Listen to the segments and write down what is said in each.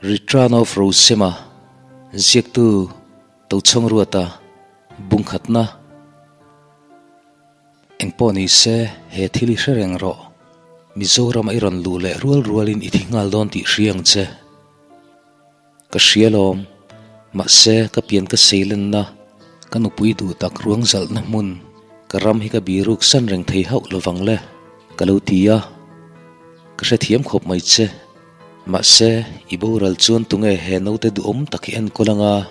Return of Rosema, Ziaktu Tochhawng Ruata, Bungkhatna. Engpawh ni se, he thil i hre reng rawh. Mizoram a i rawn luh leh rual rualin i thi nghal dawn tih hria ang che. Ka hria lawm. Mahse, ka pian ka seilenna, ka nupui duh tak ruang zalhna hmun, ka ram hi ka biruk san reng thei hauh lovang le, ka lo ti a. Ka hrethiam khawp mai che. Mahse, i boral chuan tunge he naute duhawm tak hi enkawl anga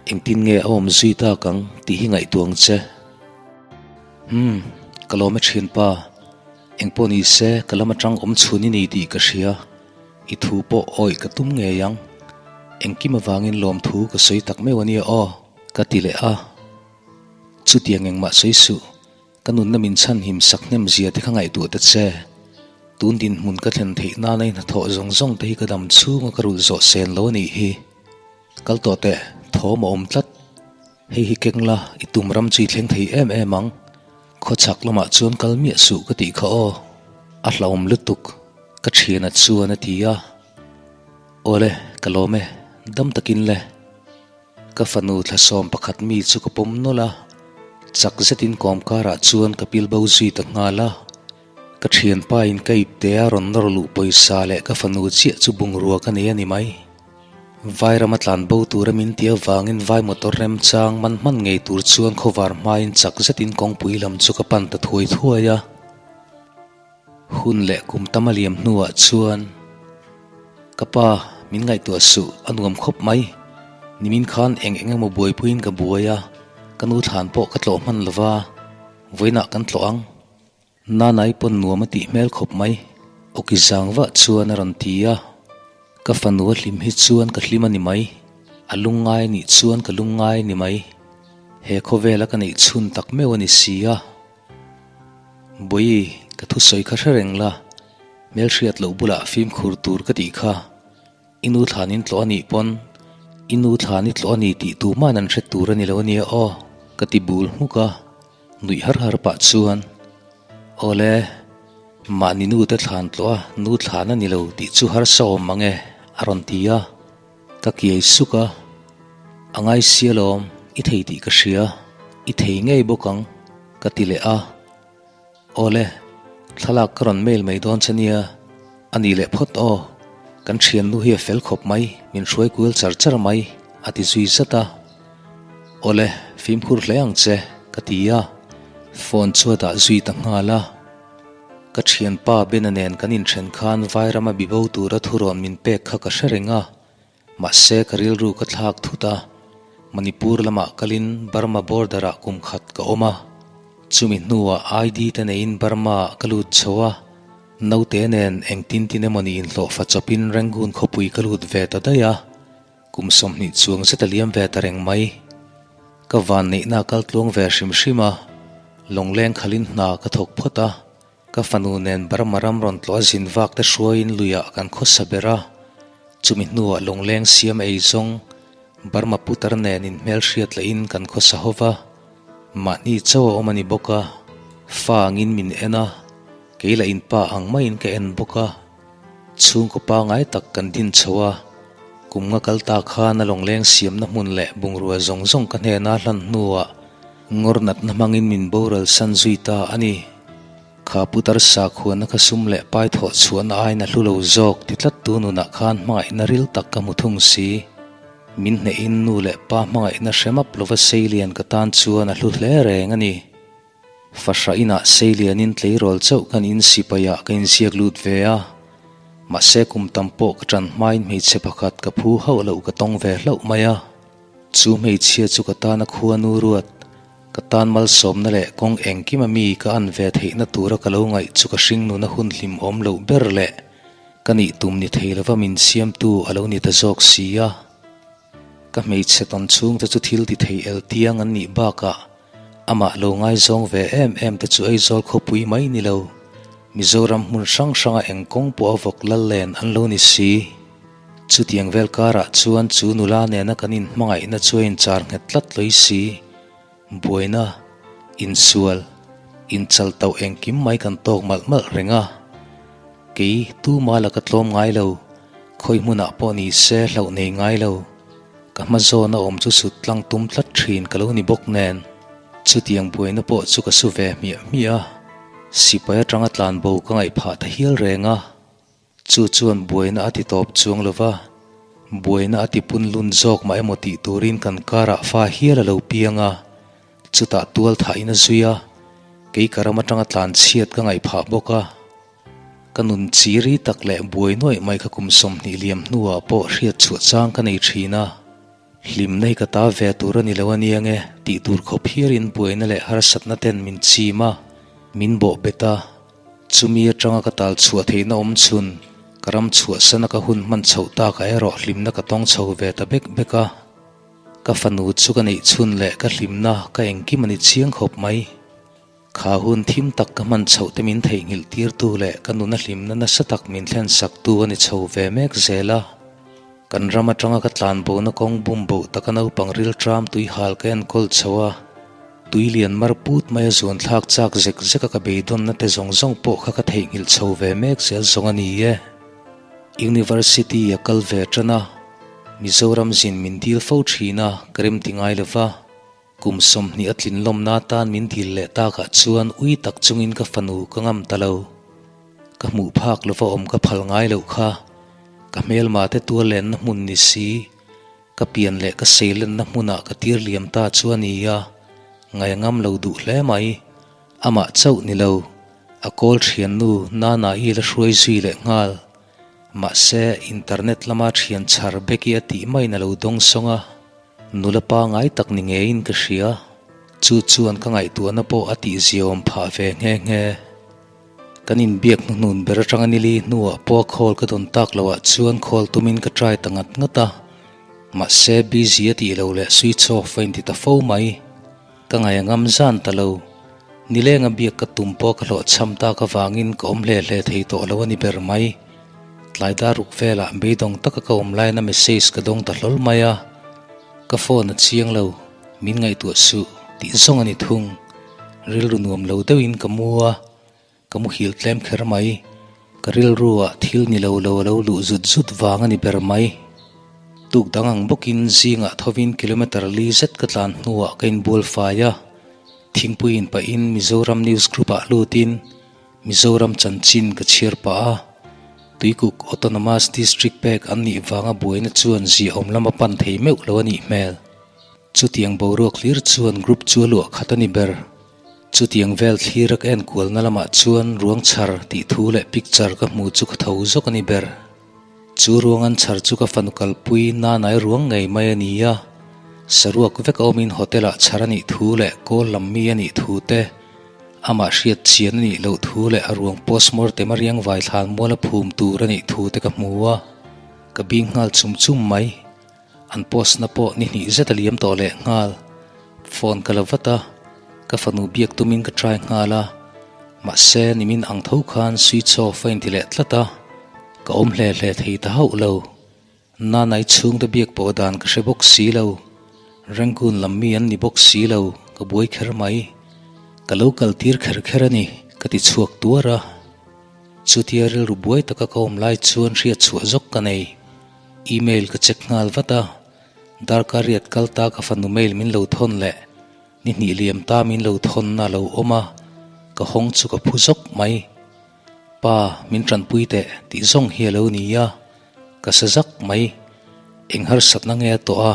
engtin nge a awm zui tak ang tih hi ngaihtuah ang che. Umm, ka lawm e thianpa. Engpawh ni se ka lam atang awm chhun i ni tih ka hria. I thu pawh awih ka tum ngei ang. Engkim avangin lawmthu ka sawi tak meuh ania aw, ka ti leh a. Chutiang engmah sawi suh. Ka nunna min chhanhim sak hnem zia te kha ngaihtuah ta che. Tun dinhmun ka thlen theih nana i hnathawh zawng zawng te hi ka dam chhunga ka rulh zawh sen lo a nih hi. Kal tawh teh, thawm a awm tlat. Hei hi keng la, i tum ram chu i thleng thei em em ang. Khawchhak lamah chuan kal miah suh ka tih kha aw. A hlauhawm lutuk, ka thiana chuan a ti a. Awle, ka lawm e, dam takin le. Ka fanu thlasawm pakhat mi chu ka pawm nawlh a, chak zetin kawmkarah chuan ka pil bo zui ta nghal a. Ka thianpa in ka ipte a rawn nawr luh pawisa leh ka fanu chiah chu bungrua ka nei a ni mai. Vairama tlan bo tura min ti avangin vai motor remchang man hman ngei tur chuan khawvar hmain chak zetin kawngpui lam chu ka pan ta thuai thuai a. Hun leh kum tam a liam hnuah chuan ka pa min ngaihtuah suh a nuam khawp mai. Nimin khan eng eng emaw buaipuiin ka buai a, ka nu thlan pawh ka tlawh hman lova, vawiinah kan tlawh ang. Nanai pawn nuam a tih hmel khawp mai, awki zang vah chuan a rawn ti a. Ka fanu a hlim hi chuan ka hlim a ni mai, a lungngai nih chuan ka lungngai a ni mai. He khawvela ka neih chhun tak meuh a ni si a. Bawi, ka thusawi kha hre reng la, hmelhriat loh bulah fimkhur tur ka tih kha. I nu thlan in tlawh a nih pawn, i nu thlan i tlawh a ni tih tuman an hre tur a ni lo ania aw, ka ti bul hmuk a, nuih har har pah chuan, Awle, mahni nu te thlan tlawh a, nu thlan a ni lo tih chu harsa awm mang e, a rawn ti a. Ka kiai suk a, A ngai sia lawm, i thei tih ka hria, i thei ngei bawk ang, ka ti leh a. Awle, thlalak ka rawn mail mai dawn che nia, a ni leh phawt aw, kan thiannu hi a fel khawp mai, min hruai kual char char mai, a ti zui zat a. Awle, fimkhur hle ang che, ka ti a, phone chu a dah zui ta nghal a. Ka thianpa Bena nen kan inthen khan Vairama bibo tura thurawn min pek kha ka hre reng a, mahse ka rilru ka thlak thut a, Manipur lamah kalin Burma border ah kum khat ka awm a, chumi hnuah ID te neiin Burma ah ka lut chho a, naute nen engtin tin emawni inhlawhfa chawpin Rangoon khawpui ka lut ve ta daih a, kum 20 chuang zet a liam ve ta reng mai. Ka vanneihna a kal tluang ve hrim hrim a, lawngleng khalin hna ka thawk phawt a, ka fanu nen Burma ram rawn tlawh a zin vak te hruaiin luiah kan khawsa ber a, chumi hnuah lawngleng siam ei zawng Burma putar nen inhmelhriat lahin kan khawsa ho va, mahni chauh a awm a ni bawk a, fa angin min en a, kei lah inpa ang maiin ka en bawk a. Chhungkaw pangai tak kan din chho a, kum nga kal ta khan a lawngleng siamna hmun leh bungrua zawng zawng ka hnena hlan hnuah ngawr natna hmangin min boral san zui ta a ni. Kha putar sakhuana kha sum leh pai thawh chhuahna aiin a hlu lo zawk ti tlat tu nunah khan hmangaihna ril tak ka hmu thung si. Min hnehin nu leh pa hmangaihna hre map lova seilian ka tan chuan a hlu hle reng a ni. Fahra inah Seilianin tleirawl chauh kan in sipaiah ka inziak lut ve a, mahse kum tam pawh ka ṭan hmain hmeichhe pakhat ka phu hauh loh ka tawng ve hlauh mai a. Chu hmeichhia chu ka tana khuanu ruat, ka tan malsawmna leh kawng engkima mi ka an ve theihna tura ka lo ngaih chu ka hringnuna hun hlim awm loh ber leh ka nih tum ni thei lova min siamtu a lo ni ta zawk si a. Ka hmeichhe tawn chhungte chu thil ti thei el tiang an nih bakah amah lo ngaizawng ve em em te chu Aizawl khawpui mai ni lo, Mizoram hmun hrang hranga eng kawng pawh a vawk lal len an lo ni si. Chutiang vel karah chuan chu nula nena kan inhmangaihna chu a inchar nghet tlat lawih si. Buaina, insual, inchal tauh engkim mai kan tawk malh malh reng a. Kei tuma la ka tlawm ngai lo. Khawi hmunah pawh ni se hlauh nei ngai lo. Ka hma zawn a awm chu sut tlang tum tlat thin ka lo ni bawk nen. Chutiang buaina pawh chu ka su ve hmiah hmiah a. Sipai atanga tlan bo ka ngaih phah ta hial reng a. Chu chuan buaina a ti tawp chuang lo va, buaina a ti pun lun zawk mah emaw tih turin kan karah fa hial a lo piang a, chutah tual thahin a zui a, kei ka ram atanga tlan chhiat ka ngaih phah bawk a. Ka nun chiri tak leh buai nuaih mai kha kum 20 liam hnuah pawh hriat chhuah chang ka nei thin a. Hlimna hi ka ta ve tur a ni lo a nia nge tih tur khawp hialin buaina leh harsatna ten min chim a, min bawh bet a. Chumi atanga ka tal chhuah theihna awm chhun, ka ram chhuahsana ka hun hman chhoh takah erawh hlimna ka tawng chho ve ta bek bek a. Ka fanu chu ka neih chhun leh ka hlimna ka engkim a ni chiang khawp mai. Kha hun thim tak ka hman chhoh te min theihnghilh tirtu leh ka nuna hlimna nasa tak min thlen saktu a ni chho ve mek zel a. Kan ram atanga ka tlanbona kawng bum boh taka naupang rilṭam tui hal ka enkawl chho a, tui lian mar put mai a zuan thlak chak zek zek a ka beidawnna te zawng zawng pawh kha ka theihnghilh chho ve mek zel zawng a ni e. University a kal ve ṭan a, Mizoram zin min dil fo ṭhin a, ka remti ngai lo va. Kum 20 a tlin lawmna atan min dil leh takah chuan ui tak chungin ka fanu ka ngam ta lo. Ka hmuh phak lova awm ka phal ngai loh kha. Ka hmelma te tual lenna hmun ni si. Ka pian leh ka sei lenna hmunah ka tir liam ta chu a ni a, ngai a ngam lo duh hle mai. Amah chauh ni lo, a kawl thiannu Nana-i la hruai zui leh nghal. Mahse, internet lama thian chhar Becky a tih maiin a lo dawng sawng a. Nula pangai tak ni ngeiin ka hria. Chu chuan ka ngaihtuahna pawh a tihziawm phah ve nghe nghe. Kan inbiak hnuhnun ber atanga nili hnuah pawh a call ka dawn tak loh ah chuan call tumin ka try ta ngat ngat a. Mahse busy a tih lo leh switch off a inti ta fo mai. Ka ngaih a ngam zan ta lo. Nilenga biak ka tum pawh ka hlawhchham tak avangin ka awm hle hle thei tawh lo a ni ber mai. Tlai dar ruk velah beidawng taka ka awm laina message ka dawng ta hlawl mai a, ka phone a chiang lo, min ngaihtuah suh tih zawng a ni thung. Rilru nuam lo deuhin ka mu a, ka muhil tlem kher mai. Ka rilruah thil ni lo lo a lo luh zut zut vang a ni ber mai. Tuk dang ang bawkin zingah thovin kilometre li zet ka tlan hnuah ka inbual fai a, thingpui inpahin Mizoram News Group-ah lutin, Mizoram chanchin ka chhiar pah a, Tuikuk Autonomous District pek an nih vanga buaina chuan ziahawm lam a pan thei meuh lo a nih hmel. Chutiang boruak hlir chuan group chu a luah khat a ni ber. Chutiang vel thlir a ka enkualna lamah chuan ruang chhar tih thu leh picture ka hmu chu ka tho zawk a ni ber. Chu ruang an chhar chu ka fanu kalpui nanai ruang ngei mai a ni a, saruak vek a awmin hotel ah chhar a nih thu leh kawl lam mi a nih thu te, Amah hriat chian a nih loh thu leh a ruang postmortem a riang vai thlan mual a phum tur a nih thu te ka hmu a, ka bing nghal chum chum mai. An post na pawh ni hnih zet a liam tawh leh nghal. Phone ka la vat a, ka fanu biak tumin ka try nghal a, mahse nimin ang tho khan switch off a inti leh tlat a, ka awm hle hle thei ta hauh lo. Nanai chhungte biak pawh dan ka hre bawk si lo. Rangoon lam mi an ni bawk si lo, ka buai kher mai. Ka lo kal tir kher kher a ni, ka ti chhuak tuar a. Chutia rilru buai taka ka awm lai chuan hriat chhuah zawk ka nei. Email ka check nghal vat a, darkar riat kal ta ka fanu mail min lo thawn leh ni hnih liam ta min lo thawnna a lo awm a, ka hawng chu ka phu zawk mai. Pa, min tanpui teh tih zawng hi a lo ni a. Ka sa zak mai. Eng harsatna nge a tawh a?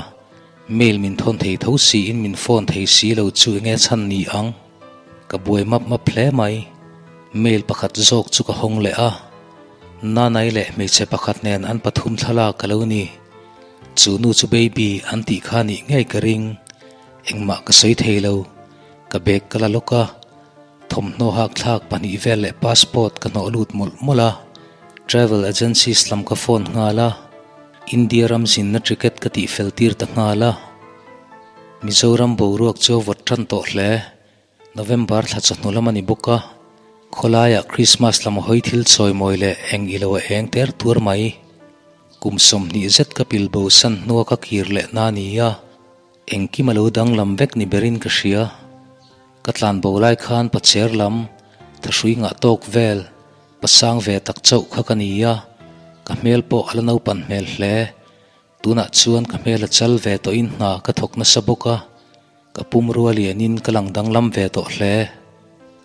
Mail min thawn thei tho siin min phone thei si lo chu enge chhan ni ang? Ka buai map map hle mai. Mail pakhat zawk chu ka hawng leh a. Nanai leh hmeichhe pakhat nen an pathum thlalak a lo ni. Chu nu chu baby an tih kha nih ngei ka ring. Engmah ka sawi thei lo. Ka bag ka la lawk a. Thawmhnaw hak thlak pahnih vel leh passport ka hnawh lut mawlh mawlh a, travel agencies lam ka phone nghal a, India ram zinna ticket ka tih fel tir ta nghal a. Mizoram boruak chu a vawt tan tawh hle, November thla chawhnu lam a ni bawk a, khawlaiah Christmas lam a hawi thil chawimawi leh eng ilo a eng ter tuar mai. Kum 20 zet ka pil bo san hnua ka kir leh na a ni a, engkim a lo danglam vek ni berin ka hria. Ka tlan bo lai khan pacher lam thahrui ngah tawk vel pasang ve tak chauh kha ka ni a. Ka hmel pawh a la naupan hmel hle. Tunah chuan ka hmel a chal ve tawhin hna ka thawk nasa bawk a, ka pumrua lianin ka lang danglam ve tawh hle.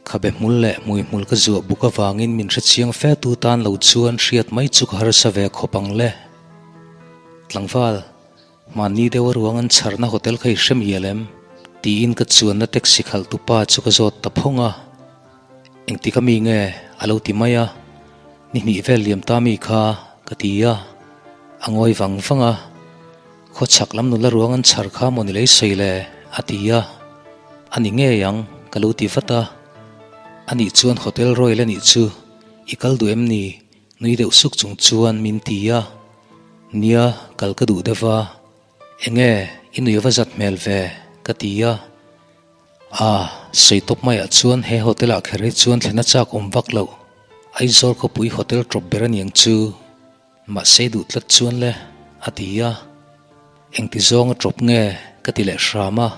Khabe hmul leh hmuihmul ka zuah buk avangin min hrechiang fe tu tan lo chuan hriat mai chu ka harsa ve khawp ang le. Tlangval, mahni deuha ruang an chharna hotel kha i hre mial em? tiin ka chuanna taxi khalh tu pa chu ka zawt ta phawng a. Engtik a mi nge? a lo ti mai a, Ni hnih vel liam ta mi kha ka ti a, a ngawi vang vang a, Khawchhak lam nula ruang an chhar kha maw ni lei sawi le? a ti a, A ni ngei ang ka lo ti vat a, Anih chuan Hotel Royal anih chu i kal duh em ni? nui deuh suk chung chuan min ti a, Nia kal ka duh deuh va, Enge i nui va zat hmel ve? ka ti a. A, sawi tawp maiah chuan he hotel ah kher hi chuan thlen a chak awm vak loh. Aizawl khawpui hotel tawp ber aniang chu. Mahse duh tlat chuan le, a ti a. Engti zawng a tawp nge ka ti leh hram a.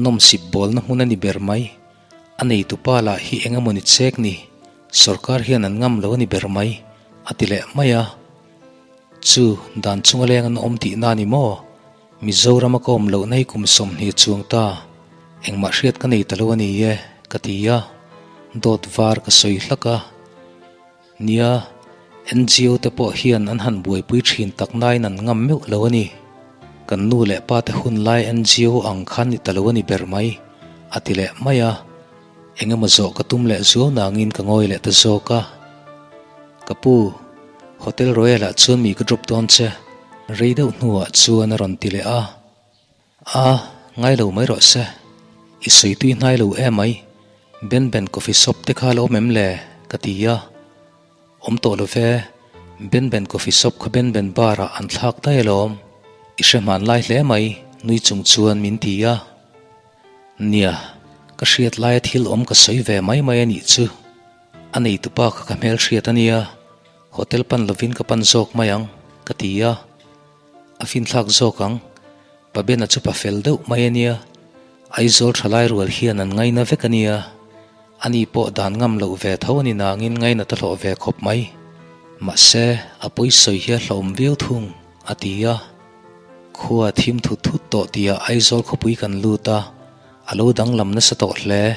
Nawmsip bawlna hmun a ni ber mai. A neitupa lah hi eng emaw ni chek ni, sorkar hian an ngam lo a ni ber mai, a ti leh mai a. Chu, dan chunga leng an awm tihna a ni maw? Mizorama ka awm lohna hi kum 20 chuang ta, engmah hriat ka nei ta lo a ni e, ka ti a, dawt var ka sawi hlak a. Nia, NGO te pawh hian an han buaipui thin tak nain an ngam meuh lo a ni. Kan nu leh pa te hun lai NGO ang khan ni ta lo a ni ber mai, a ti leh mai a. Eng emaw zawh ka tum leh zuau nangin ka ngawi leh ta zawk a. Ka pu, Hotel Royal ah chuan mi ka drop dawn che, rei deuh hnuah chuan a rawn ti leh a. A, ngai lo mai rawh se. I sawi tui hnai lo em mai. Ben Ben coffee shop te kha la awm em le? ka ti a. Awm tawh lo ve, Ben Ben coffee shop kha Ben Ben bar ah an thlak daih alawm. I hre hman lai hle mai, nui chung chuan min ti a. Nia, ka hriat laia thil awm ka sawi ve mai mai a nih chu. A neitupa kha ka hmelhriat a nia, hotel pan lovin ka pan zawk mai ang, ka ti a. A finthlak zawk ang, Pa Bena chu pa fel deuh mai a nia, Aizawl thalai rual hian an ngaina vek a nia. Ani pawh dan ngam loh ve tho a ni nangin ngaina ta hlawh ve khawp mai. Mahse, a pawisawi hi a hlauhawm viau thung, a ti a. Khua thim thut thut tawh tihah Aizawl khawpui kan lut a, a lo danglam nasa tawh hle.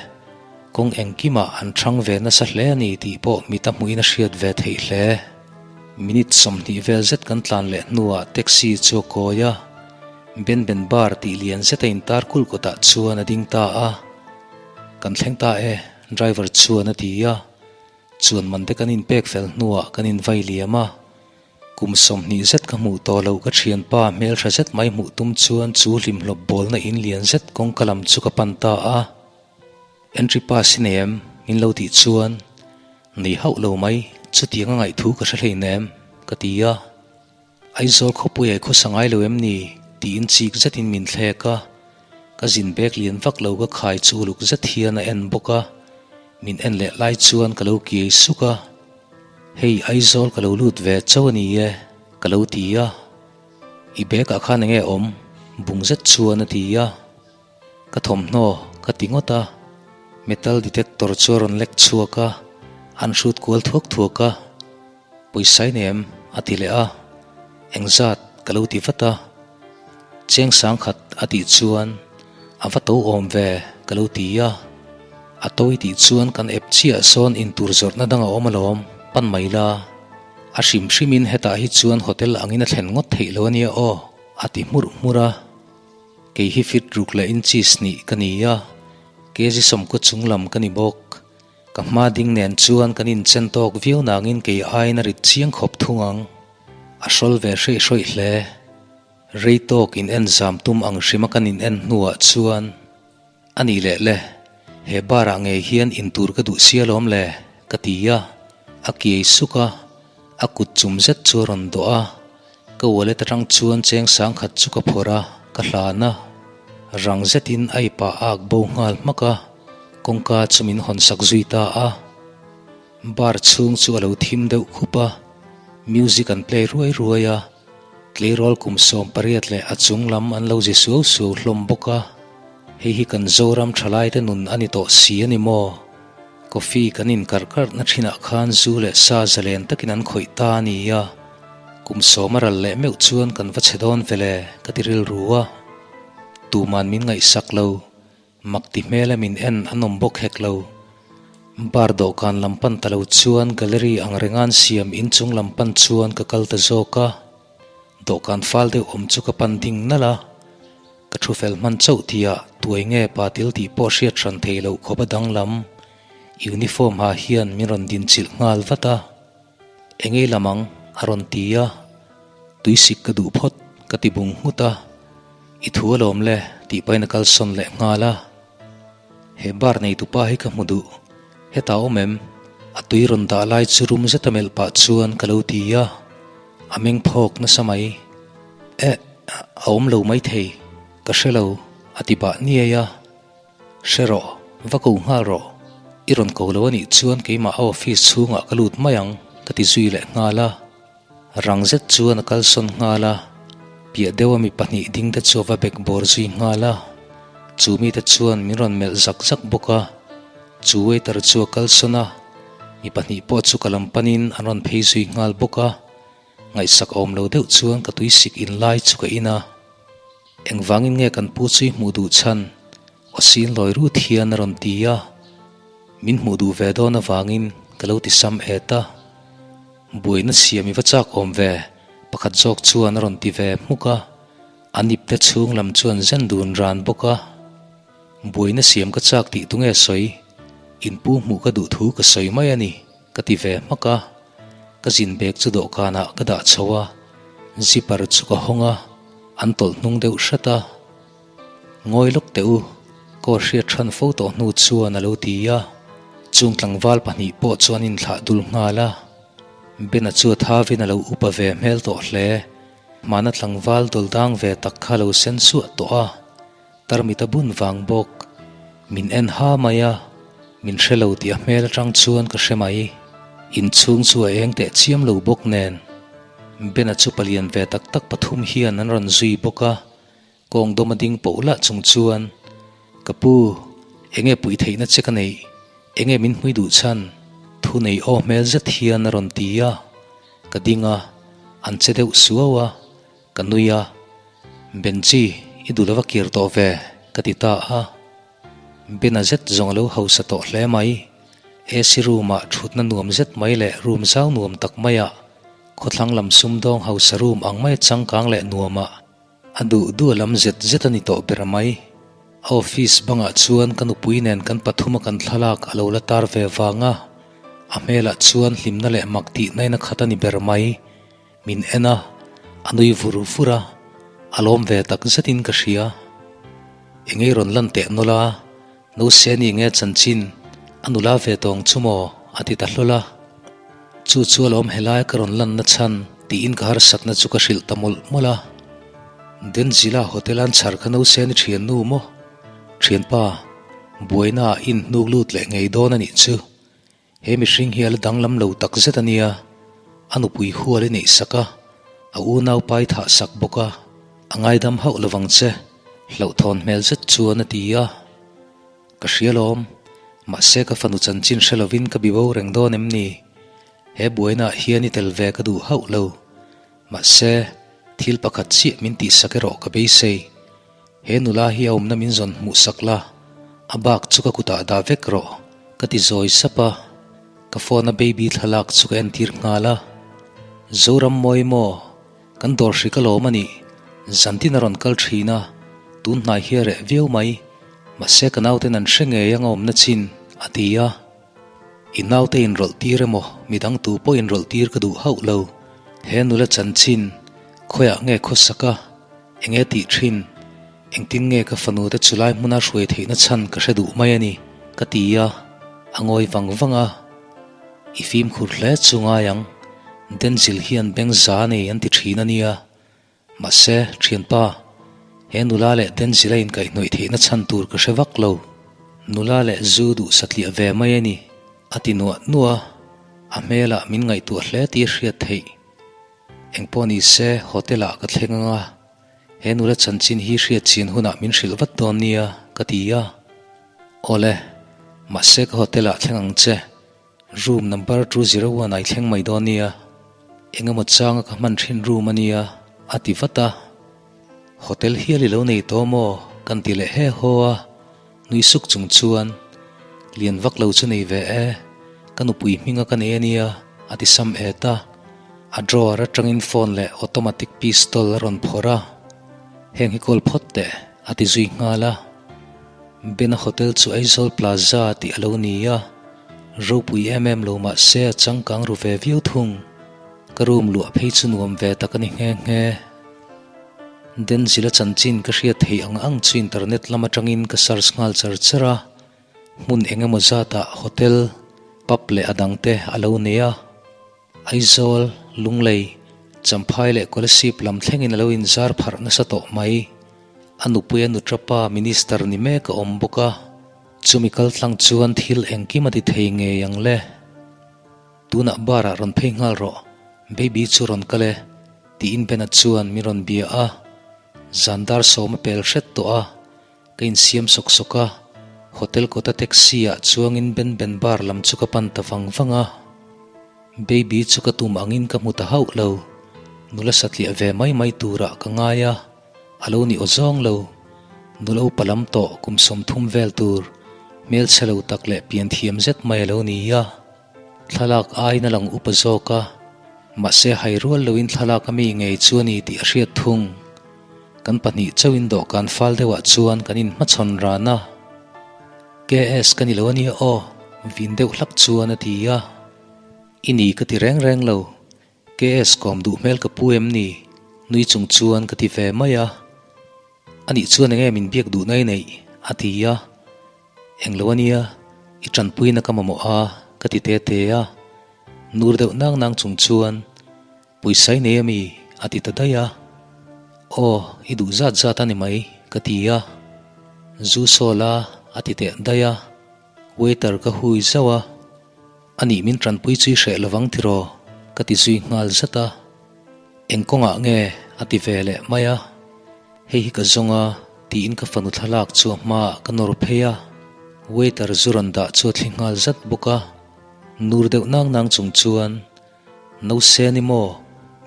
Kawng engkimah an hrang ve nasa hle a ni tih pawh mita hmuhin a hriat ve theih hle. Minute 20 vel zet kan tlan leh hnuah taxi chu a kawi a, Ben Ben Bar tih lian zeta intar kulh kawtah chuan a ding ta a. Kan thleng ta e, driver chuan a ti a. Chuan man te kan inpek fel hnuah kan invai liam a. Kum 20 zet ka hmuh tawh loh ka thianpa hmeltha zet mai hmuh tum chuan chu hlimhlawp bawlna in lian zet kawngka lam chu ka pan ta a. Entry pass i nei em? Min lo tih chuan nei hauh lo mai, chutiang a ngaihthu ka hre hleinem, ka ti a. Aizawl khawpui ai khawsa ngai lo em ni? tiin chik zetin min thlek a. Ka zin bag lian vak lo ka khai chu uluk zet hian a en bawk a. Min en leh lai chuan ka lo kiai suk a. Hei Aizawl ka lo lut ve chauh a ni e, ka lo ti a. I bag ah khan enge awm? Bung zet chuan a ti a. Ka thawmhnaw ka ti ngawt a. Metal detector chu a rawn lek chhuak a, an hrut kual thuak thuak a. Pawisa i nei em? a ti leh a. Engzat? ka lo ti vat a. Cheng sangkhat a tih chuan a va to awm ve ka lo ti a. A to i tih chuan kan ep chiah sawn intur zawrhna dang a awm alawm, pan mai la. A hrim hrimin hetah hi chuan hotel angin a thlen ngawt theih lo ania aw, a ti hmurh hmurh a. Kei hi fit ruk leh inches hnih ka ni a, kg 90 chung lam ka ni bawk. Ka hma ding nen chuan kan inchen tawk viau nangin kei aiin a rit chiang khawp thung ang. A hrawl ve hreih hrawih hle. Rei tawk in en zam tum ang hrima kan in en hnuah chuan, A nih leh le, he bar ah ngei hian in tur ka duh sia lawm le, ka ti a. A kiai suk a, a kut chum zet chu a rawn dawh a. Ka wallet atang chuan cheng sangkhat chu ka phawrh a, ka hlan a. Rang zetin a i pah ak bo nghal hmak a, kawngka chu min hawn sak zui ta a. Bar chhung chu a lo thim deuh khup a, music an play ruai ruai a, tleirawl kum 18 leh a chung lam an lo zi suau suau hlawm bawk a. Hei hi kan Zoram thalaite nun a ni tawh si a ni maw? Coffee kan inkarh karhna thinah khan zu leh sa zalen takin an khawih ta a ni a. Kum sawma ral leh meuh chuan kan va che dawn vele ka ti rilru a. Tuman min ngaihsak lo. Mak ti hmela min en an awm bawk hek lo. Bar dawhkan lam pan ta lo chuan gallery ang rengan siam inchung lam pan chuan ka kal ta zawk a. Dawhkan fal deuh awm chu ka pan ding nalh a. Ka thu fel hman chauh tihah tuai nge pa til tih pawh hriat hran thei loh khawp a danglam. Uniform ha hian min rawn dinchilh nghal vat a. Engei lam ang? a rawn ti a. Tuisik ka duh phawt ka ti bung nghut a. I thu alawm le tih pahin a kalsawn leh nghal a. He bar neitupa hi ka hmu duh. Hetah awm em? A tui rawn dah lai chu rum zeta melh pah chuan ka lo ti a. A meng phawk nasa mai. Eh, a awm lo maithei. Ka hre lo, a ti bah niai a. Hre rawh, va ko nghal rawh. I rawn ko lo a nih chuan keimah a office chhungah ka lut mai ang, ka ti zui leh nghal a. Rang zet chuan a kalsawn nghal a, piah deuha mi pahnih ding te chu a va bek bawr zui nghal a. Chu mite chuan min rawn melh zak zak bawk a. Chu waiter chu a kalsawn a, mi pahnih pawh chu ka lam panin an rawn phei zui nghal bawk a. Ngaihsak awm lo deuh chuan ka tuisik in lai chu ka in a. Engvangin nge kan pu chu i hmuh duh chhan? Awsin lawi rut hian a rawn ti a. Min hmuh duh ve dawn avangin ka lo ti sam et a. Buaina siam i va chak awm ve, pakhat zawk chuan a rawn ti ve hmuk a. A nipte chhung lam chuan zen dun ran bawk a. Buaina siam ka chak tih tunge sawi? In pu hmuh ka duh thu ka sawi mai a ni, ka ti ve hmak a. Ka zin bag chu dawhkanah ka dah chho a, zipper chu ka hawng a, an tawlh hnung deuh hrat a. Ngawi lawk teh u, ka aw hriat hran fo tawh hnu chuan a lo ti a, chung tlangval pahnih pawh chu an inthlah dul nghal a. Bena chu a thavin a lo upa ve hmel tawh hle, hmana tlangval dawlh dang ve tak kha a lo sen suah tawh a. Tarmit a bun vang bawk. Min en ha mai a, min hre lo tih a hmel atang chuan ka hre mai. Inchhung chu a eng teh chiam lo bawk nen. Bena chu palian ve tak tak pathum hian an rawn zui bawk a, kawng dawm a ding poh lah chung chuan, Ka pu, enge puih theihna che ka neih? Enge min hmui duh chhan? Thu nei aw hmel zet hian a rawn ti a. Ka ding a, an che deuh suau a. Ka nui a, Benji, i duh lova kir tawh ve, ka ti ta a. Bena zet zawng a lo hausa tawh hle mai. AC room-ah thutna nuam zet mai leh room zau nuam tak maiah khawthlang lam sumdawng hausa room ang mai changkang leh nuamah a duh duh a lam zet zet a ni tawh ber mai. A office bangah chuan ka nupui nen kan pathuma kan thlalak a lo la tar ve vang a, a hmelah chuan hlimna leh mak tihna in a khat a ni ber mai. Min en a, a nui vur vur a, a lawm ve tak zetin ka hria. Engei rawn lan teh nawlh a, Noseni nge chanchin, a nula ve tawng chu maw? a ti ta hlawl a. Chu chu a lawm helai ka rawn lanna chhan tiin ka harsatna chu ka hrilh ta mawlh mawlh a. Denzila hotel an chhar kha Noseni thiannu maw? Thianpa, buaina ah in hnuk lut leh ngei dawn a nih chu. He mihring hi a la danglam lo tak zet a nia, a nupui hual i neih sak a, a unau pai thah sak bawk a, a ngaidam hauh lovang che, hlauhthawn hmel zet chuan a ti a. Ka hria lawm, mahse ka fanu chanchin hre lovin ka bibo reng dawn em ni? He buainaah hian i tel ve ka duh hauh lo. Mahse, thil pakhat chiah min tihsak erawh ka beisei. He nula hi a awmna min zawn hmuh sak la, a bak chu ka kutah dah vek rawh, ka ti zawi sap a. Ka phone a baby thlalak chu ka entir nghal a. Zoram mawi maw, kan dawr hri ka lawm a nih, zantin a rawn kal thin a, tun hnai hi a reh viau mai, mahse ka nauten an hre ngei ang a awmna chin, a ti a. I naute inrawlh tir emaw midang tu pawh inrawlh tir ka duh hauh lo. He nula chanchin, khawiah nge khawsak a, enge tih thin, engtin nge ka fanu te chulai hmuna hruai theihna chhan ka hre duh mai a ni, ka ti a, a ngawi vang vang a. I fimkhur hle chu ngai ang, Denzil hian beng za nei an ti thin a nia. Mahse, thianpa, he nula leh Denzil a inkaihhnawih theihna chhan tur ka hre vak lo. Nula leh zu duh satliah ve mai a ni, a ti nuah nuah a, a hmelah min ngaihtuah hle tih a hriat theih. Engpawh ni se, hotel ah ka thleng ang a, he nula chanchin hi hriat chin hunah min hrilh vat dawn nia, ka ti a. Awle, mahse ka hotel ah thleng ang che. Room number 201 ai thleng mai dawn nia. Engemaw changa ka hman thin room a nia, a ti vat a. Hotel hial i lo nei tawh maw? Kan ti leh he haw a, nui suk chung chuan, Lian vak lo chu nei ve e, ka nupui hminga ka nei a nia, a ti sam et a. A drawer atangin phone leh automatic pistol a rawn phawrh a, Heng hi kawl phawt teh, a ti zui nghal a. Bena Hotel chu Aizawl Plaza tih a lo ni a, ropui em em lo mah se a changkang ru ve viau thung. Ka room luah phei chu nuam ve tak a ni nghe nghe. Denzila chanchin ka hriat theih ang ang chu internet lam atangin ka search nghal char char a, hmun eng emaw zatah hotel, pub leh a dangte a lo nei a. Aizawl, Lunglei, Champhai leh Kolasib lam thlengin a lo inzar pharh nasa tawh mai. A nupuia nutrapa minister ni mek a awm bawk a, chumi kaltlang chuan thil engkim a ti thei ngei ang le. Tunah bar ah rawn phei nghal rawh, baby chu rawn kal e, tiin Bena chuan min rawn bia a. Zan dar sawm a pel hret tawh a, ka insiam sawk sawk a, hotel kawta taxi ah chuangin Ben Ben bar lam chu ka pan ta vang vang a. Baby chu ka tum angin ka hmu ta hauh lo, nula satliah ve mai mai turah ka ngai a, a lo ni aw zawng lo. Nula upa lam tawh kum 30 vel tur, hmelchhe lo tak leh pian thiam zet mai a lo ni a. Thlalak aiin a lang upa zawk a, mahse hai rual loin thlalak a mi ngei chu a ni tih a hriat thung. Kan pahnih chauhin dawhkan fal deuhah chuan kan inhmachhawn ran a. KS ka ni lo a nia aw, vin deuh hlak chuan a ti a. I ni ka ti reng reng lo, KS kawm duh hmel ka pu em ni? Nui chung chuan ka ti ve mai a. Anih chuan enge min biak duhna i neih? a ti a. Englo a nia, i tanpuina ka mamawh a, ka ti te te a. Nur deuh nang nang chung chuan, Pawisa i nei ami? a ti ta daih a. Aw, i duh zat zat a ni mai, ka ti a. Zu sawl a, a ti teh daih a. Waiter ka hui zauh a. Anih min tanpui chu i hreh lovang tiraw? ka ti zui nghal zat a. Eng kawngah nge? a ti ve leh mai a. Hei hi ka zawng a, tiin ka fanu thlalak chu a hmaah ka nawr phei a. Waiter zu rawn dah chu a thli nghal zat bawk a. Nur deuh nang nang chung chuan, Nose ni maw?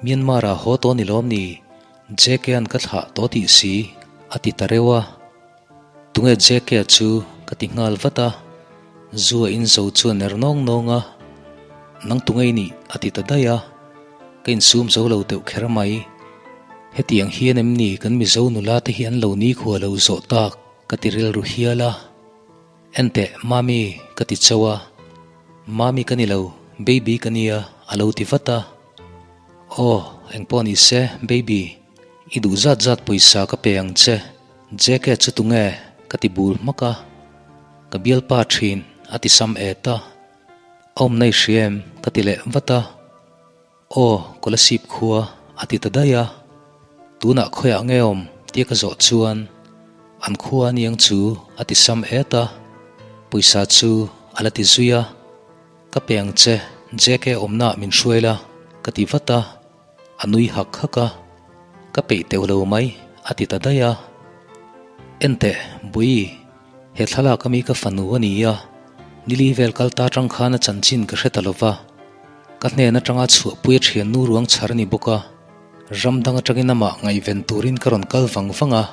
Myanmar-ah haw tawh ni lawm ni? JK-a'n ka thlah tawh tih si, a ti ta reuh a. Tunge JK-a chu? ka ti nghal vat a. Zu a inzo chu a ner nawng nawng a. Nang tunge i nih? a ti ta daih a. Ka insum zo lo deuh kher mai. Hetiang hian em ni kan Mizo nula te hi an lo nikhua lo zawh tak ka ti rilru hial a. Enteh Mami ka ti chauh a. Mami ka ni lo, baby ka nia a lo ti vat a. Aw, engpawh ni se baby, i duh zat zat pawisa ka pe ang che. JK chu tunge ka ti bul hmak a. Ka bialpa thin a ti sam et a. Awmna i hria em? ka ti leh vat a. Aw, Kolasib khua a ti ta daih a. Tunah khawiah nge awm tia ka zawh chuan an khua aniang chu a ti sam et a. Pawisa chu a la ti zui a. Ka pe ang che, JK awmnaah min hruai la ka ti vat a. A nui hak hak a, Ka peih teuh lo mai, a ti ta daih a. Enteh, Bui, he thlalak ami ka fanu a ni a, nili vel kal ta atang khan a chanchin ka hre ta lo va. Ka hnen atanga chhuahpui a thiannu ruang chhar a ni bawk a, ram dang atangin amah ngaihven turin ka rawn kal vang vang a,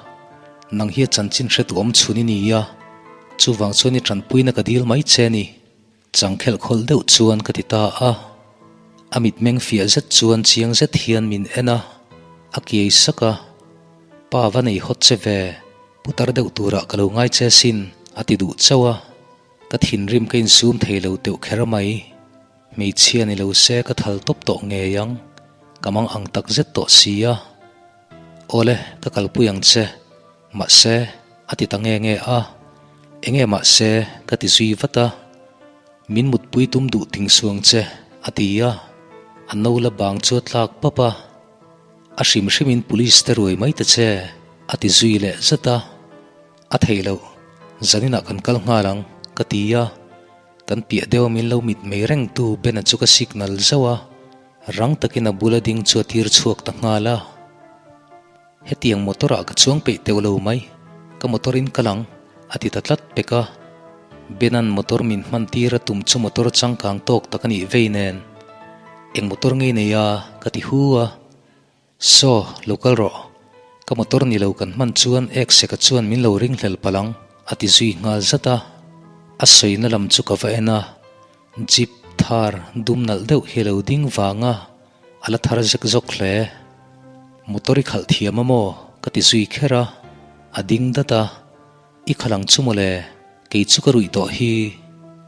nang hi a chanchin hre tu awm chhun i ni a, chuvang chuan i tanpuina ka dil mai che a ni. Changkhelh khawlh deuh chuan ka ti ta a, a mitmeng fiah zet chuan chiang zet hian min en a, a kiai sak a, Pa va nei hawt che ve, putar deuh turah ka lo ngai che sin, a ti duh chauh a, ka thinrim ka insum thei lo teuh kher mai. Hmeichhia ni lo se ka thal tawp tawh ngei ang, ka mang ang tak zet tawh si a. Awle, ka kalpui ang che, mahse, a ti ta nge nge a, enge mahse ka ti zui vat a, min mutpui tum duh ting suang che, a ti a, a no la bang chu a tlak pap a, a hrim hrimin police te ruai mai ta che, a ti zui leh zat a, a theih loh, zaninah kan kal nghal ang, ka ti a, kan piah deuha min lo mit mei rengtu Bena chu ka signal zauh a. Rang takin a bula ding chu a tir chhuak ta nghal a. Hetiang motor ah ka chuang peih teuh lo mai, ka motor in kal ang, a ti ta tlat pek a. Benan motor min hman tir a tum chu motor changkang tawk tak a nih vei nen. Eng motor nge i nei a? ka ti hu a. Saw, lo kal rawh. Ka motor ni lo kan hman chuan ek seka chuan min lo ring hlel palh ang, a ti zui nghal zat a. A sawina lam chu ka va en a, Jeep thar dum nalh deuh hi a lo ding vang a, a la thar zek zawk hle. Motor i khalh thiam a maw? ka ti zui kher a, a ding dat a. I khalh ang chu mawle, kei chu ka ruih tawh hi,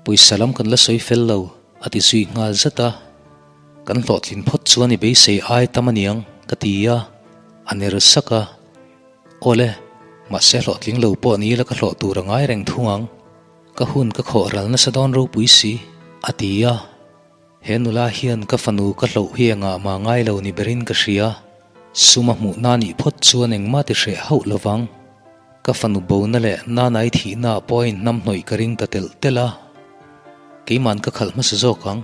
pawisa lam kan la sawi fel lo, a ti zui nghal zat a. Kan hlawhtlin phawt chuan i beisei ai tam aniang, ka ti a, a ner sak a. Awle, mahse hlawhtling lo pawh ni ila ka hlawh tur a ngai reng thung ang. Ka hun ka khawh ral nasa dawn ropui si, a ti a. He nula hian ka fanu ka hloh hi engah mah ngai lo ni berin ka hria. Sum a hmuh na nih phawt chuan engmah ti hreh hauh lovang. Ka fanu bona leh nanai thihna ah pawh a inhnamhnawih ka ring ta telh telh a. Keiman ka khalh hmasa zawk ang.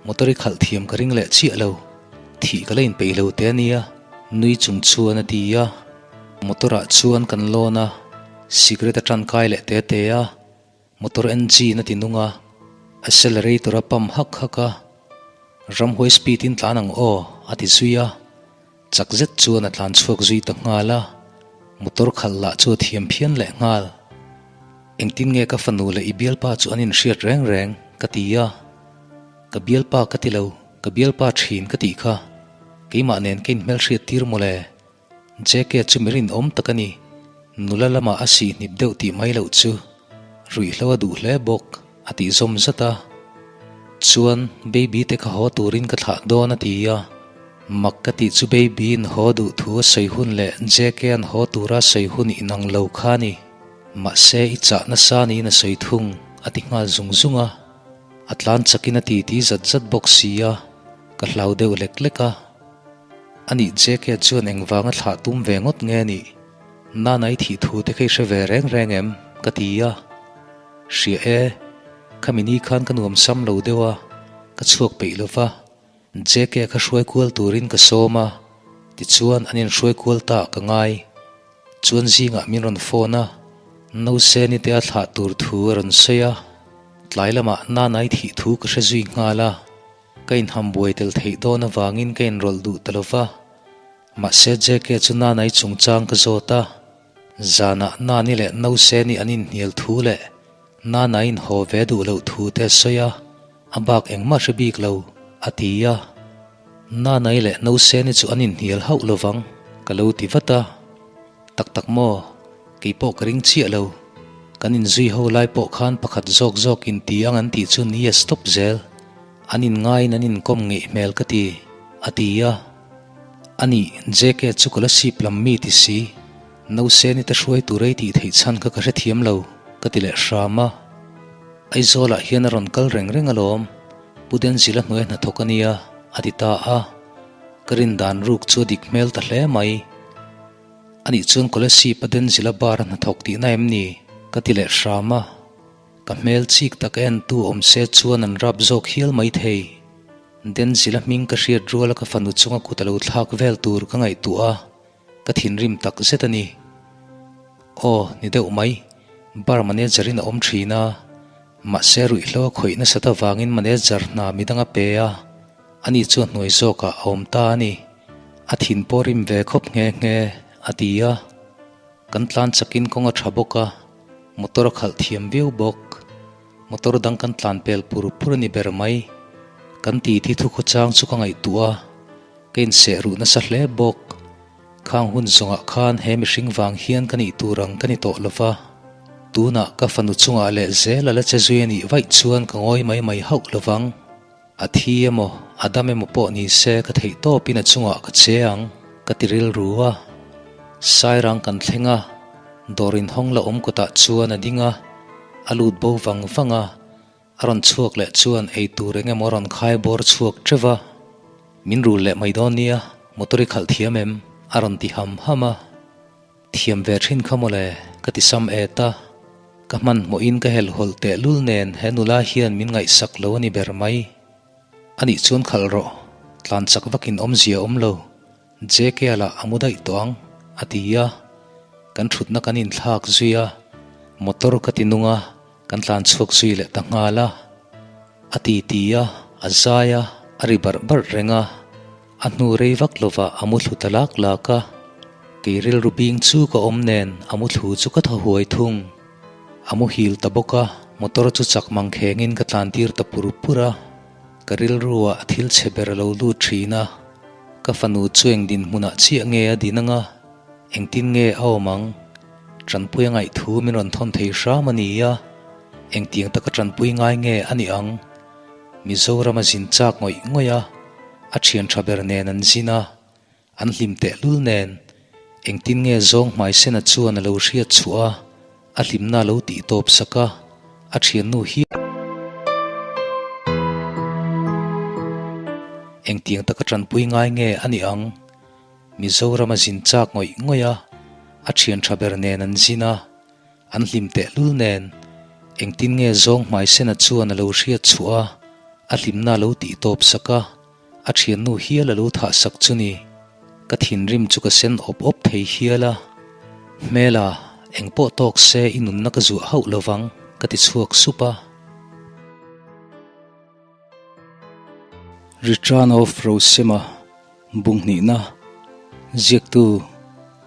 Motor i khalh thiam ka ring leh chiah lo. Thih ka la inpeih lo te a nia, nui chung chuan a ti a. Motor ah chuan kan lawn a, cigarette a tankai leh te te a. Motor engine a ti nung a, accelerator a pump hak hak a, ramhuai speed in tlan ang aw a ti zui a, chak zet chuan a tlan chhuak zui ta nghal a, motor khalh lah chu a thiam phian leh nghal. Engtin nge ka fanu leh i bialpa chu an inhriat reng reng? ka ti a, ka bialpa ka ti lo, ka bialpa thin ka tih kha, keimah nen ka inhmelhriat tir mawle. JK chu mi rinawm tak a ni. Nula lamah a sih hnip deuh tih mai loh chu ruihhlo a duh hle bawk a tih zawm zat a. Chuan Baby te kha haw turin ka thlah dawn a ti a. Mak ka tih chu Baby in haw duh thu a sawi hun leh JK an haw tura sawi hun inang lo kha a ni. Mahse i chah nasa niin a sawi thung a ti nghal zung zung a. A tlan chakin a titi zat zat bawk si a, ka hlau deuh lek lek a. Anih JK chuan engvanga thlah tum ve ngawt nge nih? Nana i thih thu te kha i hre ve reng reng em? ka ti a. Hria e, khami ni khan ka nuam sam lo deuh a, ka chhuak peih lo va. JK kha hruai kual turin ka sawm a, tichuan an inhruai kual ta ka ngai. Chuan zingah min rawn phone a, Nauseni te a thlah tur thu a rawn sawi a, tlai lamah Nana i thih thu ka hre zui nghal a. Ka inham buai tel theih dawn avangin ka inrawlh duh ta lo va. Mahse JK chu Nanai chungchang ka zawt a. Zanah Nani leh Nauseni an inhnial thu leh Nanai inhaw ve duh loh thu te a sawi a, a bak engmah hre bik lo, a ti a. Nanai leh Nauseni chu an inhnial hauh lo vang, ka lo ti vat a. Tak tak maw? Kei pawh ka ring chiah lo. Kan inzui ho lai pawh khan pakhat zawk zawk in ti ang an tih chu ni a stop zel. An inngaiin an inkawm ngeih hmel ka ti, a ti a. Anih, JK chu ka la sip lam mi ti si. Nauseni te hruai tur ei tih theih chhan kha ka hrethiam lo, ka ti leh hram a. Aizawlah hian a rawn kal reng reng alawm, Pu Denzila hnuai hnathawk a nia, a ti ta a. Ka rin dan ruk chu a dik hmel ta hle mai. Anih chuan Kolasib a Denzila bar a hnathawk tihna em ni? Ka ti leh hram a. Ka hmel chik tak a entu awm se chuan an rap zawk hial mai thei. Denzila hming ka hriat ruala ka fanu chunga kut a lo thlak vel tur ka ngaihtuah a, ka thinrim tak zet a ni. Aw, ni deuh mai. Bar manager in a awm thin a. Mahse ruihhlo a khawih nasat avangin manager hna midang a pe a, ani chu a hnuai zawkah a awm ta a ni. A thin pawh rim ve khawp nghe nghe, a ti a. Kan tlan chakin kawng a tha bawk a, motor a khalh thiam viau bawk. Motor dang kan tlan pel pur pur a ni ber mai. Kan titi thu khawchang chu ka ngaihtuah a, ka inseh ruh nasa hle bawk. Khang hun zawngah khan he mihring vang hian ka nih tur ang ka ni tawh lo va, tunah ka fanu chungah leh zel a la che zui a nih vaih chuan ka ngawi mai mai hauh lo vang. A thi emaw, a dam emaw pawh ni se ka theih tawpin a chungah ka che ang, ka ti rilru a. Sairang kan thleng a, dawr inhawng la awm kawtah chuan a ding a, a lut bo vang vang a. A rawn chhuak leh chuan ei tur eng emaw a rawn khai bawr chhuak teuh va, Min rul leh mai dawn nia, motor i khalh thiam em? a rawn ti ham ham a. Thiam ve thin kha mawle, ka ti sam et a. Ka hmanhmawhin ka helhawlh tehlul nen he nula hian min ngaihsak lo a ni ber mai. Anih chuan khalh rawh, tlan chak vakin awmzia awm lo. JK lah a mu daih tawh ang, a ti a. Kan thutna kan inthlak zui a, motor ka ti nung a, kan tlan chhuak zui leh ta nghal a. A ti ti a, a zai a. A ri barh barh reng a, a hnu rei vak lovah a mu thlu ta lak lak a. Kei rilru bing chu ka awm nen a mu thlu chu ka thaw huai thung. A muhil ta bawk a, motor chu chak mang khengin ka tlan tir ta pur pur a. Ka rilruah thil chhe ber a lo lut thin a, ka fanu chu eng dinhmunah chiah nge a din anga, engtin nge a awm ang? Tanpui a ngaih thu min rawn thawn thei hram a ni a, engtiang taka tanpui ngai nge a nih ang? Mizoram a zin chak ngawih ngawih a, a thian tha ber nen an zin a, An hlim tehlul nen, engtin nge zawng hmaisena chuan a lo hriat chhuah a, a hlimna a lo tih tawp sak a, a thiannu hi engtiang taka tanpui ngai nge a nih ang? Mizoram a zin chak ngawih ngawih a, a thian tha ber nen an zin a, an hlim tehlul nen, engtin nge zawng hmaisena chuan a lo hriat chhuah a, a hlimna a lo tih tawp sak a, A thiannu hial a lo thah sak chu ni. Ka thinrim chu ka sen awp awp thei hial a. Hmela, eng pawh tawk se i nunna ka zuah hauh lo vang, ka ti chhuak sup a. Return of Rosema, Bunghnihna, Ziaktu,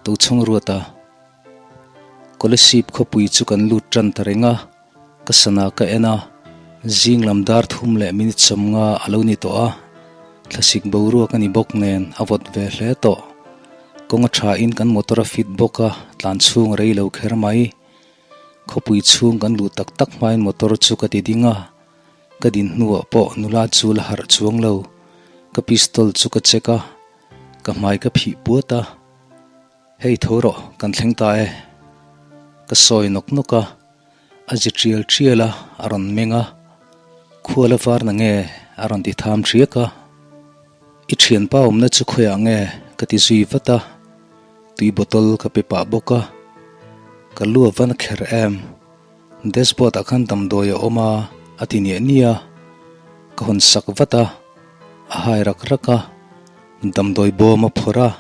Tochhawng Ruata. Kolasib khawpui chu kan lut tan ta reng a. Ka sana ka en a, zing lam dar thum leh minute 50 a lo ni tawh a, thlasik boruak a ni bawk nen a vawt ve hle tawh. Kawng a tha in kan motor a fit bawk a, tlan chhung a rei lo kher mai. Khawpui chhung kan luh tak tak hmain motor chu ka ti ding a, ka din hnuah pawh nula chu la harh chuang lo. Ka pistol chu ka check a, ka hmai ka phih puat a. Hei tho rawh, kan thleng ta e. Ka sawi nawk nawk a, a zi tial tial a, a rawn meng a. Khual a var na nge? A rawn ti tham hriak a. I thianpa awmna chu khawiah nge? Ka ti zui vat a, tui bottle ka pe pah bawk a. Ka lu a van kher em? Dashboard ah khan damdawi a awm a, a ti niah niah a. Ka hawn sak vat a, a hai rak rak a, damdawi bawm a phawrh a.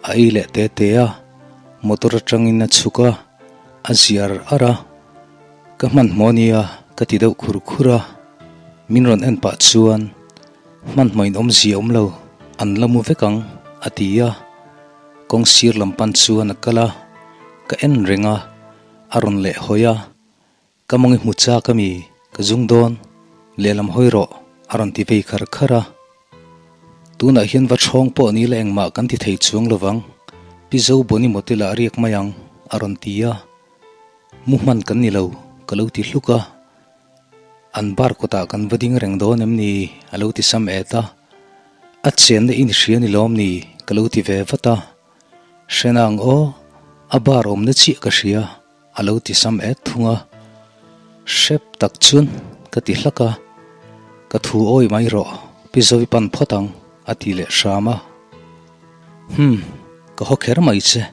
A ei leh te te a, motor atangin a chhuk a, a ziar ar a, ka hmanhmawh ania ka ti deuh khur khur a, min rawn en pah chuan hmanhmawh in awmzia awm lo, an la mu vek ang a ti a, kawng sir lam pan chuan a kal a, ka en reng a, a rawn leh hawi a, Ka mawng i hmu chak ami? Ka zung dawn. Lehlam hawi rawh, a rawn ti vei khar khar a. Tunah hian va chhawng pawh ni la engmah kan ti thei chuang lovang. Pi Zo Boni motel ah riak mai ang, a rawn ti a. Mu hman kan ni lo, ka lo ti hluk a. An bar kawtah kan va ding reng dawn em ni? A lo ti sam et a. A chenna i ni hria ni lawm ni? Ka lo ti ve vat a. Hrena ang aw, a bar awmna chiah ka hria. A lo ti sam et thung a, hrep tak chuan ka ti hlak a, ka thu awi mai rawh, Pi Zovi pan phawt ang a ti leh hram a. Hum, ka haw kher mai che,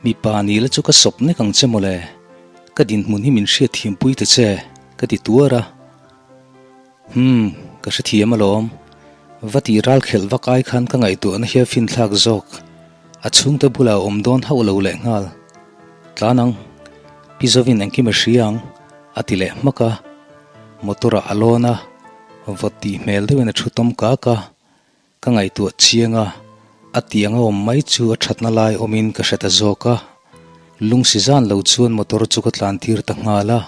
mipa ni la chu ka sawp nek ang che mawle, ka dinhmun hi min hriatthiam pui ta che ka ti tuar a. Hum, ka hrethiam alawm. Va tih ral khelh vak ai khan ka ngaihtuahna hi a finthlak zawk. A chhungte bulah a awm dawn hauh lo leh nghal. Tlan ang, Pi Zovin engkim a hria ang, a ti leh hmak a. Motor ah a lawn a, vawt tih hmel deuhin a thu tawm kak a. Ka ngaihtuah chiang a, a tih anga awm mai chu a thatna lai awmin ka hre ta zawk a. Lungsi zan lo chuan motor chu ka tlan tir ta nghal a.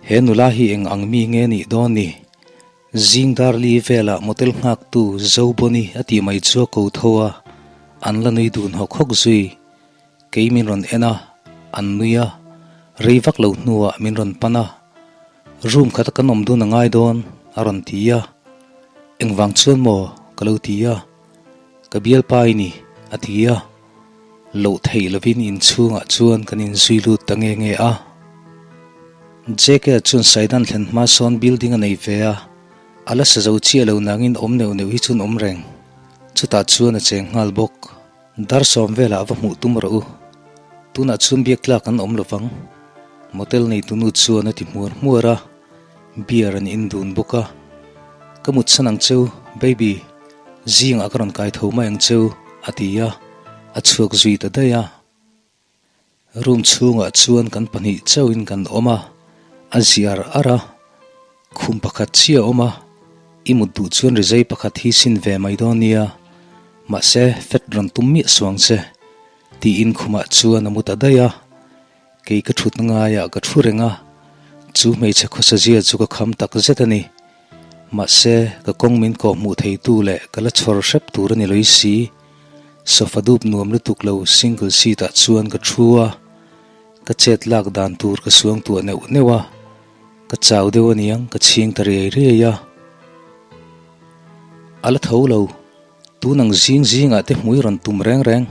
He nula hi eng ang mi nge nih dawn ni? Zing dar li velah motel nghaktu Zobawni a tih mai chu a ko tho a, an la nui dun hawk hawk zui. Kei min rawn en a, an nui a, rei vak lo hnuah min rawn pan a. Room khat a kan awm dun a ngai dawn a rawn ti a, engvang chuan maw ka lo ti a, ka bialpa i ni a ti a, loh theih lovin inchhungah chuan kan inzui lut ta nge nge a. JK chuan Saidan thlen hma sawn building a nei ve a, a la sa zo chiah lo nangin awm neuh neuh hi chuan awm reng, chutah chuan a cheng nghal bawk. Dar sawm velah va hmuh tum rawh u. Tunah chuan biak tlak an awm lovang. Motel neitunu chuan a ti hmuar hmuar a, beer an in dun bawk a. Ka mut chhan ang cheu, baby. Zingah ka rawn kai tho mai ang cheu, a ti a, a chhuak zui ta daih a. Room chhungah chuan kan pahnih chauhin kan awm a, a ziar ar a, khum pakhat chiah a awm a. I mut duh chuan rizai pakhat hi sin ve mai dawn nia, mahse fet rawn tum miah suang che, tiin khumah chuan a mu ta daih a. Kei ka thutna ngaiah ka thu reng a, chu hmeichhe khawsa zia chu ka kham tak zet a ni. Mahse, ka kawng min kawh hmuh theitu leh ka la chhawr hrep tur a ni lawih si. Sofa dup nuam lutuk lo single seat ah chuan ka thu a, ka chet lak dan tur ka suang tuah neuh neuh a, ka chau deuh aniang ka chhing ta riai riai a. A la tho lo. Tun ang zing zingah te hmui rawn tum reng reng.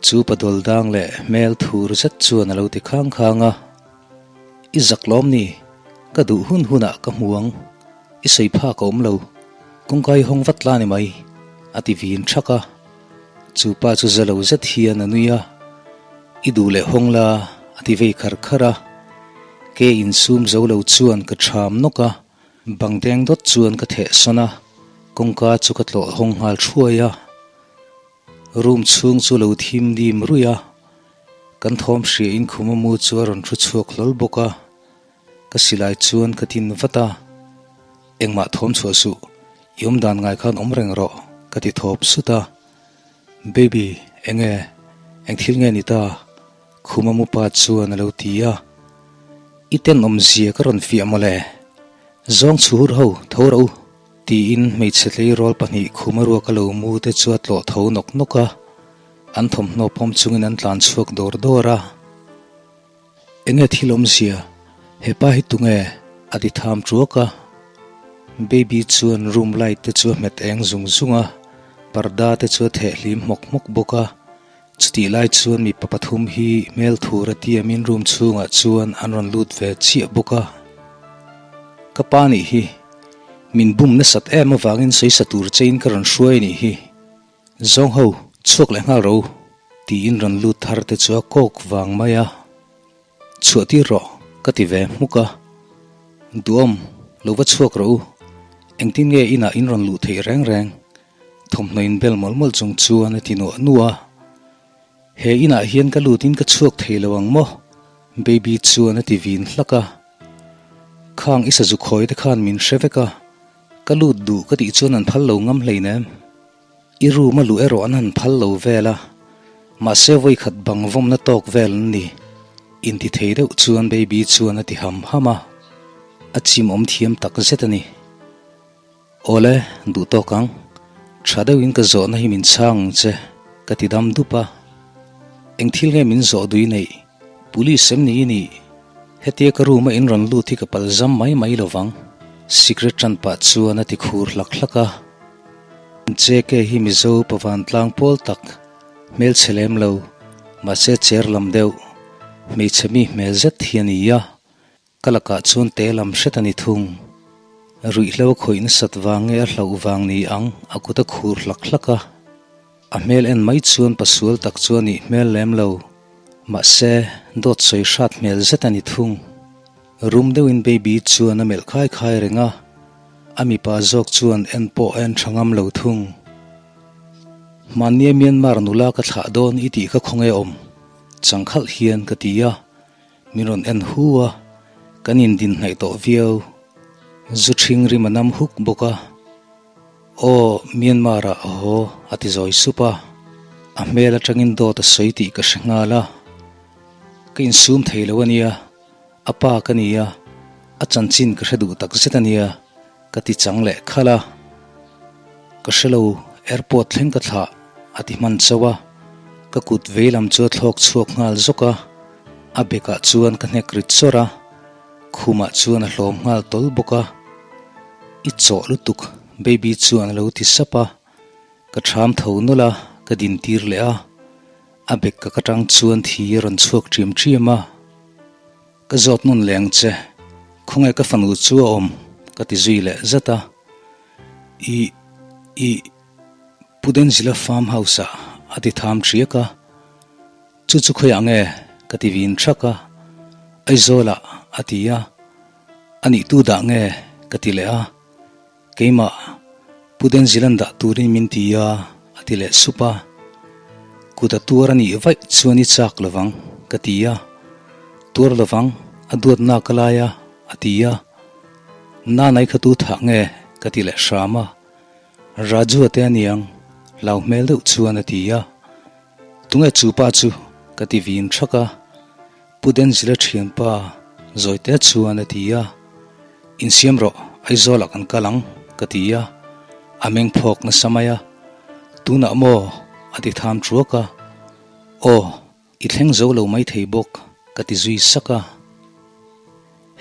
Chu pa dawl dang leh hmel thur zet chuan a lo ti khang khang a. I zak lawm ni? Ka duh hun hunah ka hmu ang. I sawi phak a awm lo. Kawngka i hawng vat la ni mai, a ti vin thak a. Chu pa chu za lo zet hian a nui a. I duh leh hawng la, a ti vei khar khar a. Ke insum zo lo chuan ka ṭham nawk a. Bang deng dawt chuan ka theh sawn a, kawngka chu ka tlawh hawng nghal thuai a. Room chhung chu lo thim dim ruih a, kan thawm hria in khuma mu chu a rawn thu chhuak hlawl bawk a. Ka silai chuan ka tin vat a, Engmah thawm chhuah suh, i awm dan ngai khan awm reng rawh, ka ti thawp sut a. Baby, enge, eng thil nge ni ta? Khuma mu pa chuan a lo ti a. I tenawmzia ka rawn fiah mawle. Zawng chhur ho, tho rawh u, tiin hmeichhe tleirawl pahnih khuma ruak a lo mu te chu a tlawh tho nawk nawk a. An thawmhnaw pawm chungin an tlan chhuak dawr dawr a. Enge thil awmzia? Hepa hi tunge? a ti tham tuak a. Baby chuan room light te chu a hmet eng zung zung a, parda te chu a theh hlim hmawk hmawk bawk a. Chutih lai chuan mipa pathum hi hmel thur a tiamin room chhungah chuan an rawn lut ve chiah bawk a. Ka pa nih hi, min bum nasat em avangin sawisa tur chein ka rawn hruai nih hi. Zawng ho, chhuak leh nghal ro, tiin rawn lut thar te chu a kawk vang mai a. Chhuah tir rawh, ka ti ve hmuk a. Duhawm, lo va chhuak rawh u. Engtin nge inah in rawn luh theih reng reng? Thawmhnaw in bel mawlh mawlh chung chuan a ti nuah nuah a. He inah hian ka lutin ka chhuak thei lo ang maw? Baby chuan a ti vin hlak a. Khang i sazu khawi te khan min hre vek a, ka lut duh ka tih chuan an phal lo ngam hleinem. I room a luh erawh an han phal lo vel a, mahse vawikhat bang vawmna tawk vel an ni. Inti thei deuh chuan Baby chuan a ti ham ham a, a chim awm thiam tak zet a ni. Awle, duh tawk ang. Tha deuhin ka zawhna hi min chhang ang che, ka ti dam dup a. Eng thil nge min zawh dui neih? Police em ni i nih? Hetia ka room a in rawn lut hi ka pal zam mai mai lo vang, sikret tan pah chuan a ti khur hlak hlak a. JK hi Mizo pavantlang pawl tak, hmelchhe lem lo, mahse cher lam deuh, hmeichhe mi hmel zet hi a ni a. Ka lakah chuan te lam hret a ni thung. Ruihhlo a khawih nasat vang nge a hlauh vang ni ang a kut a khur hlak hlak a. A hmel en mai chuan pasual tak chu a nih hmel lem lo. Mahse, dawt sawi hrat hmel zet a ni thung. Rum deuhin Baby chuan a melh khai khai reng a, a mipa zawk chuan en pawh a en tha ngam lo thung. Hmannia Myanmar nula ka thlah dawn i tih kha khawnge awm? Changkhalh hian ka ti a. Min rawn en hu a, kan indin hnaih tawh viau. Zu ṭhing rim a nam huk bawk a. Aw, Myanmar ah a haw, a ti zawi sup a. A hmel aṭangin dawt a sawi tih ka hre nghal a. Ka insum thei lo a nia, a pa ka ni a, a chanchin ka hre duh tak zet a nia, ka ti chang leh khalh a. Ka hre lo, airport thleng ka thlah, a ti hman chauh a. Ka kut vei lam chu a thlawk chhuak nghal zawk a, a bekah chuan ka hnek rit sawr a, khumah chuan a hlawm nghal tawl bawk a. I chawh lutuk, baby chuan a lo ti sap a. Ka ṭham tho nawlh a, ka din tir leh a. A bek ka ka ṭang chuan thi a rawn chhuak ṭiam ṭiam a. Ka zawt nawn leh ang che, khawnge ka fanu chu a awm? ka ti zui leh zat a. I, i, Pu Denzila farm house ah a ti tham ṭhiak a. Chu chu khawiah nge? ka ti vin ṭhak a. Aizawl ah a ti a. A nih tu dah nge? ka ti leh a. Keimah, Pu Denzilan dah turin min ti a, a ti leh sup a. Kut a tuar a nih vaih chuan i chak lovang, ka ti a. Tuar lovang, a duatna ka lai a, a ti a. Nanai kha tu thah nge? Ka ti leh hram a. Raju a te aniang, hlau hmel deuh chuan a ti a. Tunge chu pa chu? Ka ti vin thak a. Pu Denzila thianpa Zawite chuan a ti a. Insiam rawh, Aizawlah kan kal ang, ka ti a. A meng phawk nasa mai a. Tunah maw? A ti tham thuak a. Aw. I thleng zo lo mai thei bawk, ka ti zui sak a.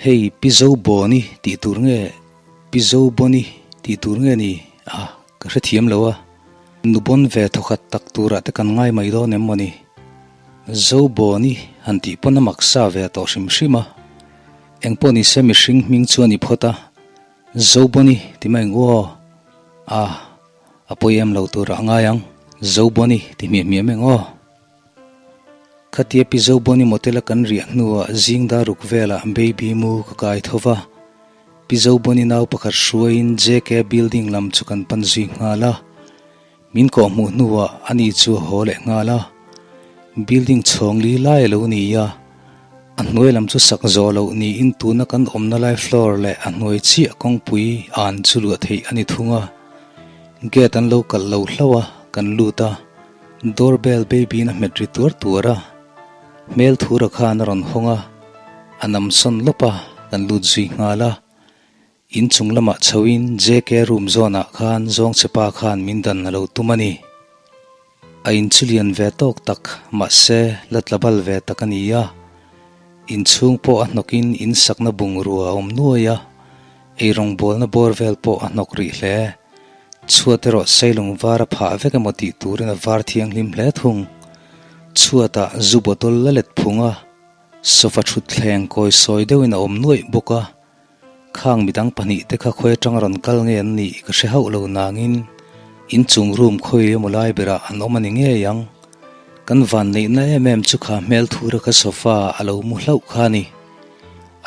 Hei Pi Zobawni tih tur nge Pi Zobawni tih tur nge ni a, ka hrethiam lo a. Nu bawn ve thawkhat tak turah te kan ngai mai dawn em maw ni? Zobawni han tih pawn a maksa ve tawh hrim hrim a. Engpawh nise mihring hming chuan i phawt a, Zobawni ti mai ang u aw. A, a pawi em lo turah a ngai ang, Zobawni ti hmiah hmiah mai ang aw. Khatia Pi Zobawni motel a kan riah hnuah zing dar ruk velah baby mu ka kai tho va. Pi Zobawni nau pakhat hruaiin JK building lam chu kan pan zui nghal a. Min kawh hmuh hnuah ani chu a haw leh nghal a. Building chhawng li lai a lo ni a. A hnuai lam chu sak zawh loh niin tuna kan awmna lai floor leh a hnuai chiah kawngpui an chu luah theih a ni thung a. Gate an lo kalh lo hlauh a, kan lut a. Door bell baby in a hmet ri tuar tuar a, hmel thura khan a rawn hawng a, a nam sawn lawp a, kan lut zui nghal a. In chung lamah chho in JK room zawnah khan zawngchhe pa khan min dan a lo tum a ni. A in chu lian ve tawk tak, mahse la tla bal ve tak a ni a. In chhung pawh a hnawk in in sakna bungrua a awm nuai a, eirawngbawlna bawr vel pawh a hnawk rih hle. Chhuat erawh Sailung var a phah vek emaw tih turin a var thianghlim hle thung. Chhuatah zu bottle la let phung a, sofa thutthleng kawi sawi deuhin a awm nuaih bawk a. Khang midang pahnih te kha khawi atanga rawn kal nge an nih ka hre hauh lo nangin inchung room khawi emaw lai berah an awm a ni ngei ang. Kan vanneihna em em chu kha hmel thura kha sofa a lo mu hlauh kha a ni.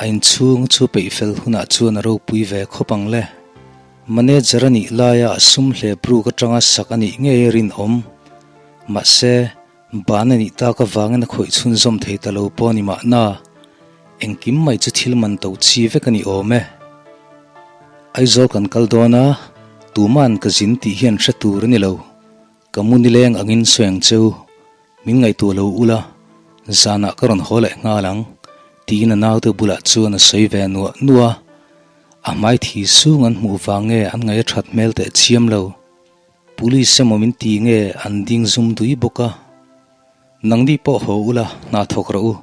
A inchhung chu peihfel hunah chuan a ropui ve khawp ang le. Manager a nih laia a sum hlep ruk atanga sak a nih ngei a rinawm. Mahse, ban a nih tak avangin a khawih chhunzawm thei ta lo pawh a ni mahna, engkim mai chu thil man to chi vek a ni awm e. Aizawl kan kal dawn a, tuma'n ka zin tih hian hre tur a ni lo. Ka mu nileng angin sawi ang cheu, min ngaihtuah lo ula, zanah ka rawn haw leh nghal ang, tiin a naute bulah chuan a sawi ve nuah nuah a. A hmai thi sung an hmuh vang nge an ngaih a that hmel teh chiam lo. Police emaw min ti nge an ding zum dui bawk a. Nangni pawh haw ula hna thawk rawh u.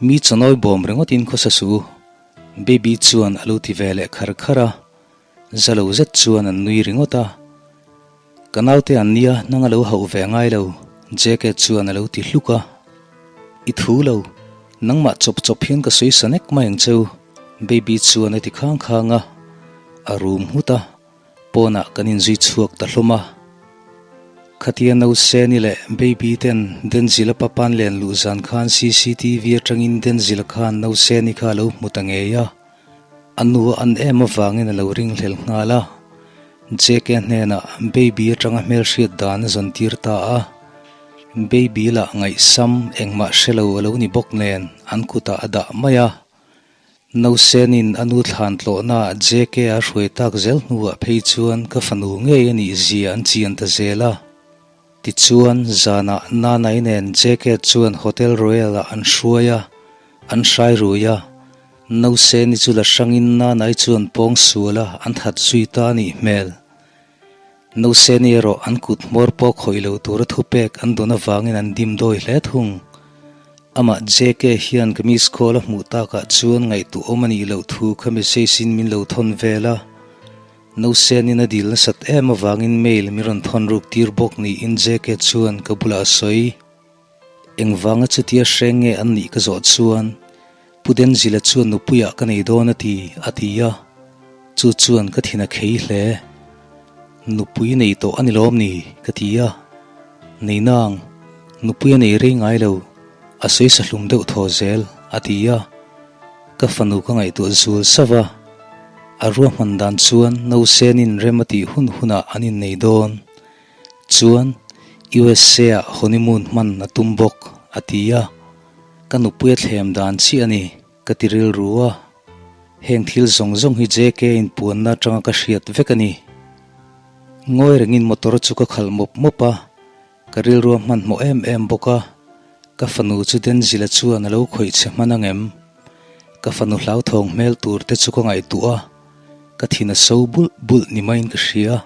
Mi chawnawi bawm ringawt in khawsa suh u. Baby chuan a lo ti ve leh khar khar a. Za lo zet chuan an nui ringawt a. Ka naute an nia nang a lo hauh ve ngai lo, JK chuan a lo ti hluk a. I thu lo, nangmah chawp chawp hian ka sawi sa nek mai ang cheu, Baby chuan a ti khang khang a. A rum nghut a, pawnah kan inzui chhuak ta hlawm a. Khatia Nauseni leh Baby ten Denzila papan len luh zan khan cctv atangin Denzila khan Nauseni kha a lo hmu ta ngei a. A nu a an em avangin a lo ringhlel nghal a. JK hnenah Baby atanga hmelhriat dan a zawn tir ta a. Baby lah ngaihsam engmah hre lo a lo ni bawk nen an kutah a dah mai a. Nausenin a nu thlan tlawhnaah JK a hruai tak zel hnuah phei chuan ka fanu ngei a nih zia an chian ta zel a. Tichuan, zanah Nanai nen JK chuan Hotel Royal-ah an hruai a, an hrai rui a. Nauseni chu la hrangin Nanai chuan pawng sual a, an that zui ta a nih hmel. Nauseni erawh an kut hmawr pawh khawih lo tura thupek an dawn avangin an dim dawi hle thung. Amah JK hian ka miss call a hmuh takah chuan ngaihtuahawm a nih loh thu kha message-in min lo thawn vel a. Nausenin a dil nasat em avangin mail min rawn thawn ruk tir bawk niin JK chuan ka bulah a sawi. Engvanga chutia hreng nge an nih ka zawh chuan Pu Denzila chuan nupuiah ka nei dawn a ti, a ti a. Chu chuan ka thin a khei hle. Nupui nei tawh a ni lawm ni? ka ti a. Nei nang, nupui a nei rei ngai lo, a sawi sahlum deuh thaw zel, a ti a. Ka fanu ka ngaihtuah zul sauh a, a ruahman dan chuan Nausenin rem a tih hun hunah an innei dawn. Chuan USA ah honeymoon hman a tum bawk, a ti a. Ka nupui a thlem dan chiah a ni, ka ti rilru a. Heng thil zawng zawng hi JK inpuanna atanga ka hriat vek a ni. Ngawi rengin motor chu ka khalh mawp mawp a, ka rilru a hmanhmawh em em bawk a, ka fanu chu Denzila chuan a lo khawih che hman angem? Ka fanu hlauthawng hmel tur te chu ka ngaihtuah a, ka thin a so bulh bulh ni maiin ka hria.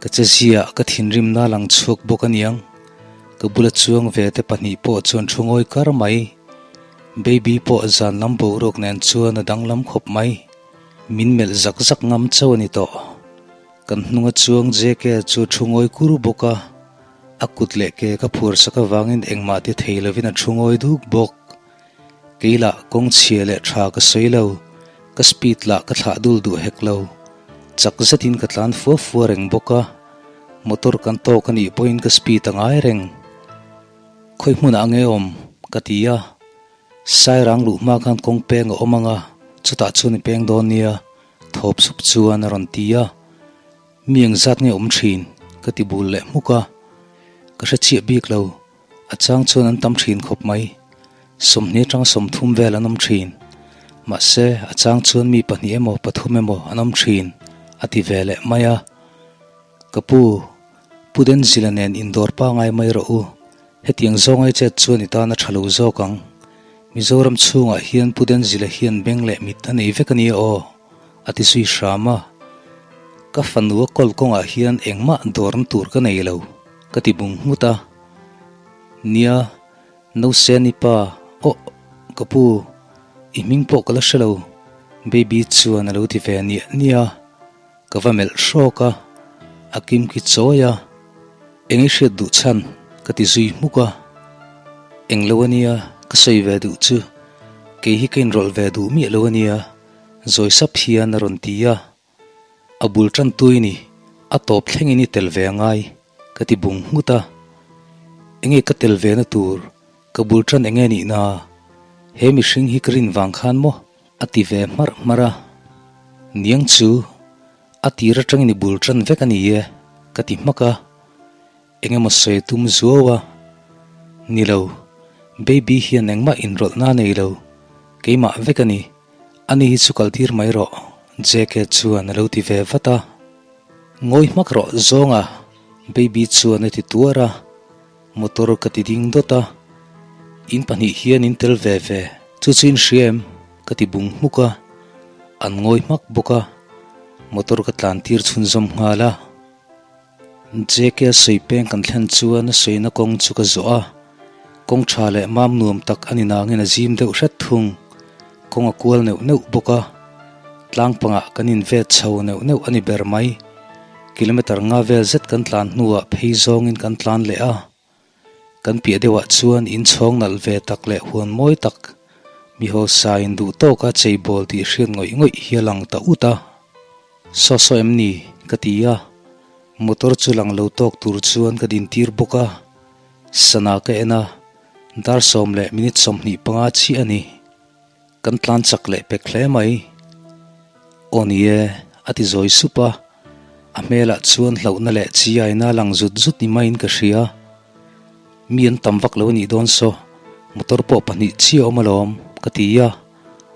Ka che ziah ka thinrimna lang chhuak bawk aniang. Ka bula chuang ve te pahnih pawh chuan thu ngawi kar mai. Baby pawh zan lam boruak nen chuan a danglam khawp mai. Min melh zak zak ngam chauh a ni tawh. Kan hnunga chuang JK chu thu ngawi kur bawk a, a kut leh ke ka phuar sak avangin engmah ti thei lovin a thu ngawi duk bawk. Kei lah kawng chhia leh tha ka sawi lo, ka speed lah ka thlah dul duh hek lo. Chak zetin ka tlan fua fua reng bawk a, motor kan tawk a nih pawhin ka speed a ngai reng. Khawi hmunah nge awm? ka ti a. Sairang luh hma khan kawng peng a awm ang a, chutah chuan i peng dawn nia, thawp sup chuan a rawn ti a. Mi engzat nge awm thin? ka ti bul leh hmuk a. Ka hre chiah bik lo. A chang chuan an tam thin khawp mai. 20 atanga 30 vel an awm thin. Mahse, a chang chuan mi pahnih emaw pathum emaw an awm thin, a ti ve leh mai a. Ka pu, Pu Denzila nen indawr pangai mai rawh u. Hetiang zawng ai chet chuan i tan a tha lo zawk ang. Mizoram chhungah hian Pu Denzila hian beng leh mit a nei vek a nia aw, a ti zui hram a. Ka fanu a kawl kawngah hian engmah dawrna tur ka nei lo, ka ti bung nghut a. Nia, Nauseni pa, aw, ka pu, i hming pawh ka la hre lo, Baby chuan a lo ti ve niah niah a, ka va melh hrawk a, a kim ki chawi a, eng i hriat duh chhan ka ti zui hmuk a, eng lo a nia ka sawi ve duh chu, kei hi ka inrawlh ve duh miah lo a nia, zawi sap hian a rawn ti a. A bul tan tui ni, a tawp thlengin i tel ve a ngai, ka ti bung nghut a. Enge ka tel ve na tur, ka bul tan enge nih na? He mihring hi ka rin vang khan maw? a ti ve hmarh hmarh a. Niang chu, a tir atangin i bul tan vek a ni e, ka ti hmak a. Engemaw sawi tum zuau a? Ni lo, baby hian engmah inrawlhna a nei lo, keimah vek a ni. Ani hi chu kaltir mai rawh, JK chuan a lo ti ve vat a. Ngawi hmak rawh zawnga, Baby chuan a ti tuar a. Motor ka ti ding dawt a. In pahnih hian in tel ve ve, chu chu in hria em? ka ti bung hmuk a. An ngawi hmak bawk a. Motor ka tlan tir chhunzawm nghal a. JK sawi peng kan thlen chuan a sawina kawng chu ka zawh a, kawng tha leh mam nuam tak a ni nangin a zim deuh hret thung. Kawng a kual neuh neuh bawk a, tlang pangah kan invet chho neuh neuh a ni ber mai. Kilometer nga vel zet kan tlan hnuah phei zawngin kan tlan leh a. Kan piah deuhah chuan inchhawng nalh ve tak leh huan mawi tak, mi hausa in duh tawka cheibawl tih hriat ngawih ngawih hi a lang ta ut a. Saw saw em ni? ka ti a, motor chu lang lo tawk tur chuan ka din tir bawk a, sana ka en a, dar 10 leh minute 25 chiah a ni. Kan tlan chak leh pek hle mai. Aw ni e, a ti zawi sup a, a hmelah chuan hlauhna leh chiaina lang zut zut ni maiin ka hria. Mi an tam vak lo a nih dawn saw, motor pawh pahnih chiah awm alawm, ka ti a,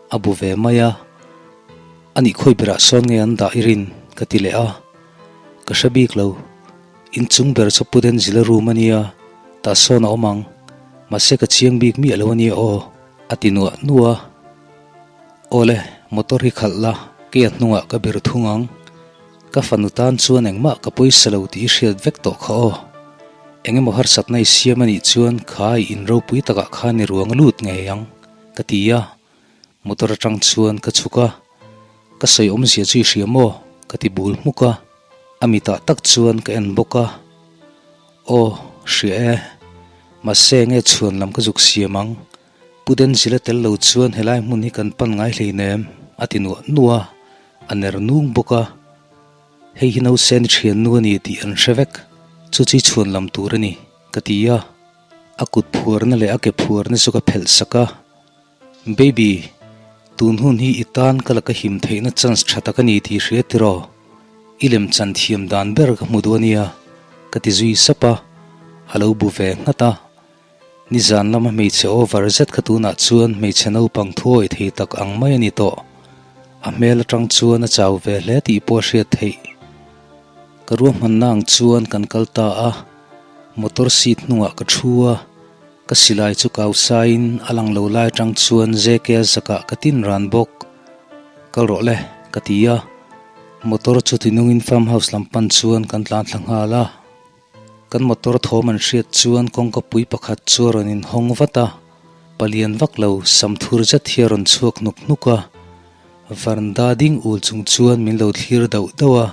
a bu ve mai a. A nih khawi berah sawn nge an dah i rin? ka ti leh a. Ka hre bik lo. Inchung ber chu Pu Denzila room a nia, tah sawn a awm ang. Mahse ka chiang bik miah lo a nia aw, a ti nuah nuah a. Awle, motor hi khalh la, kei a hnungah ka ber thung ang. Ka fanu tan chuan engmah ka pawisa lo tih i hriat vek tawh kha aw. Eng emaw harsatna i siam a nih chuan kha i inropui takah khan i ruang a lut ngei ang, ka ti a. Motor atang chuan ka chhuk a, ka sawi awmzia chu i hria maw? ka ti bul hmuk a, a mitah tak chuan ka en bawk a, Aw, hria e, mahse enge chhuan lam ka zuk siam ang, Pu Denzila tel lo chuan helai hmun hi kan pan ngai hleinem, a ti nuah nuah a, a ner nung bawk a, hei hi nauseni thiannu a ni tih an hre vek, chu chu i chhuan lam tur a ni, ka ti a, a kut phuarna leh a ke phuarna chu ka phelh sak a. Baby, tun hun hi i tan ka laka him theihna chance tha tak a ni tih hria tiraw? I lem chan thiam dan ber ka hmu duh a nia, ka ti zui sap a, a lo bu ve nghat a. Nizan lama hmeichhe over zet kha tunah chuan hmeichhe naupang thuawi thei tak ang mai a ni tawh. A hmel atang chuan a chau ve hle tih pawh a hriat theih. Ka ruahmanna ang chuan kan kal ta a, motor seat hnungah ka thu a, ka silai chu kau saiin a lang lo lai atang chuan JK zakah ka tin ran bawk. Kal rawh le, ka ti a, motor chu tinungin farm house lam pan chuan kan tlan thla nghal a. Kan motor thawm an hriat chuan kawngka pui pakhat chu a rawn inhawng vat a, palian vak lo sam thur zet hi a rawn chhuak hnuk hnuk a, varanda ding ul chung chuan min lo thlir dauh dauh a,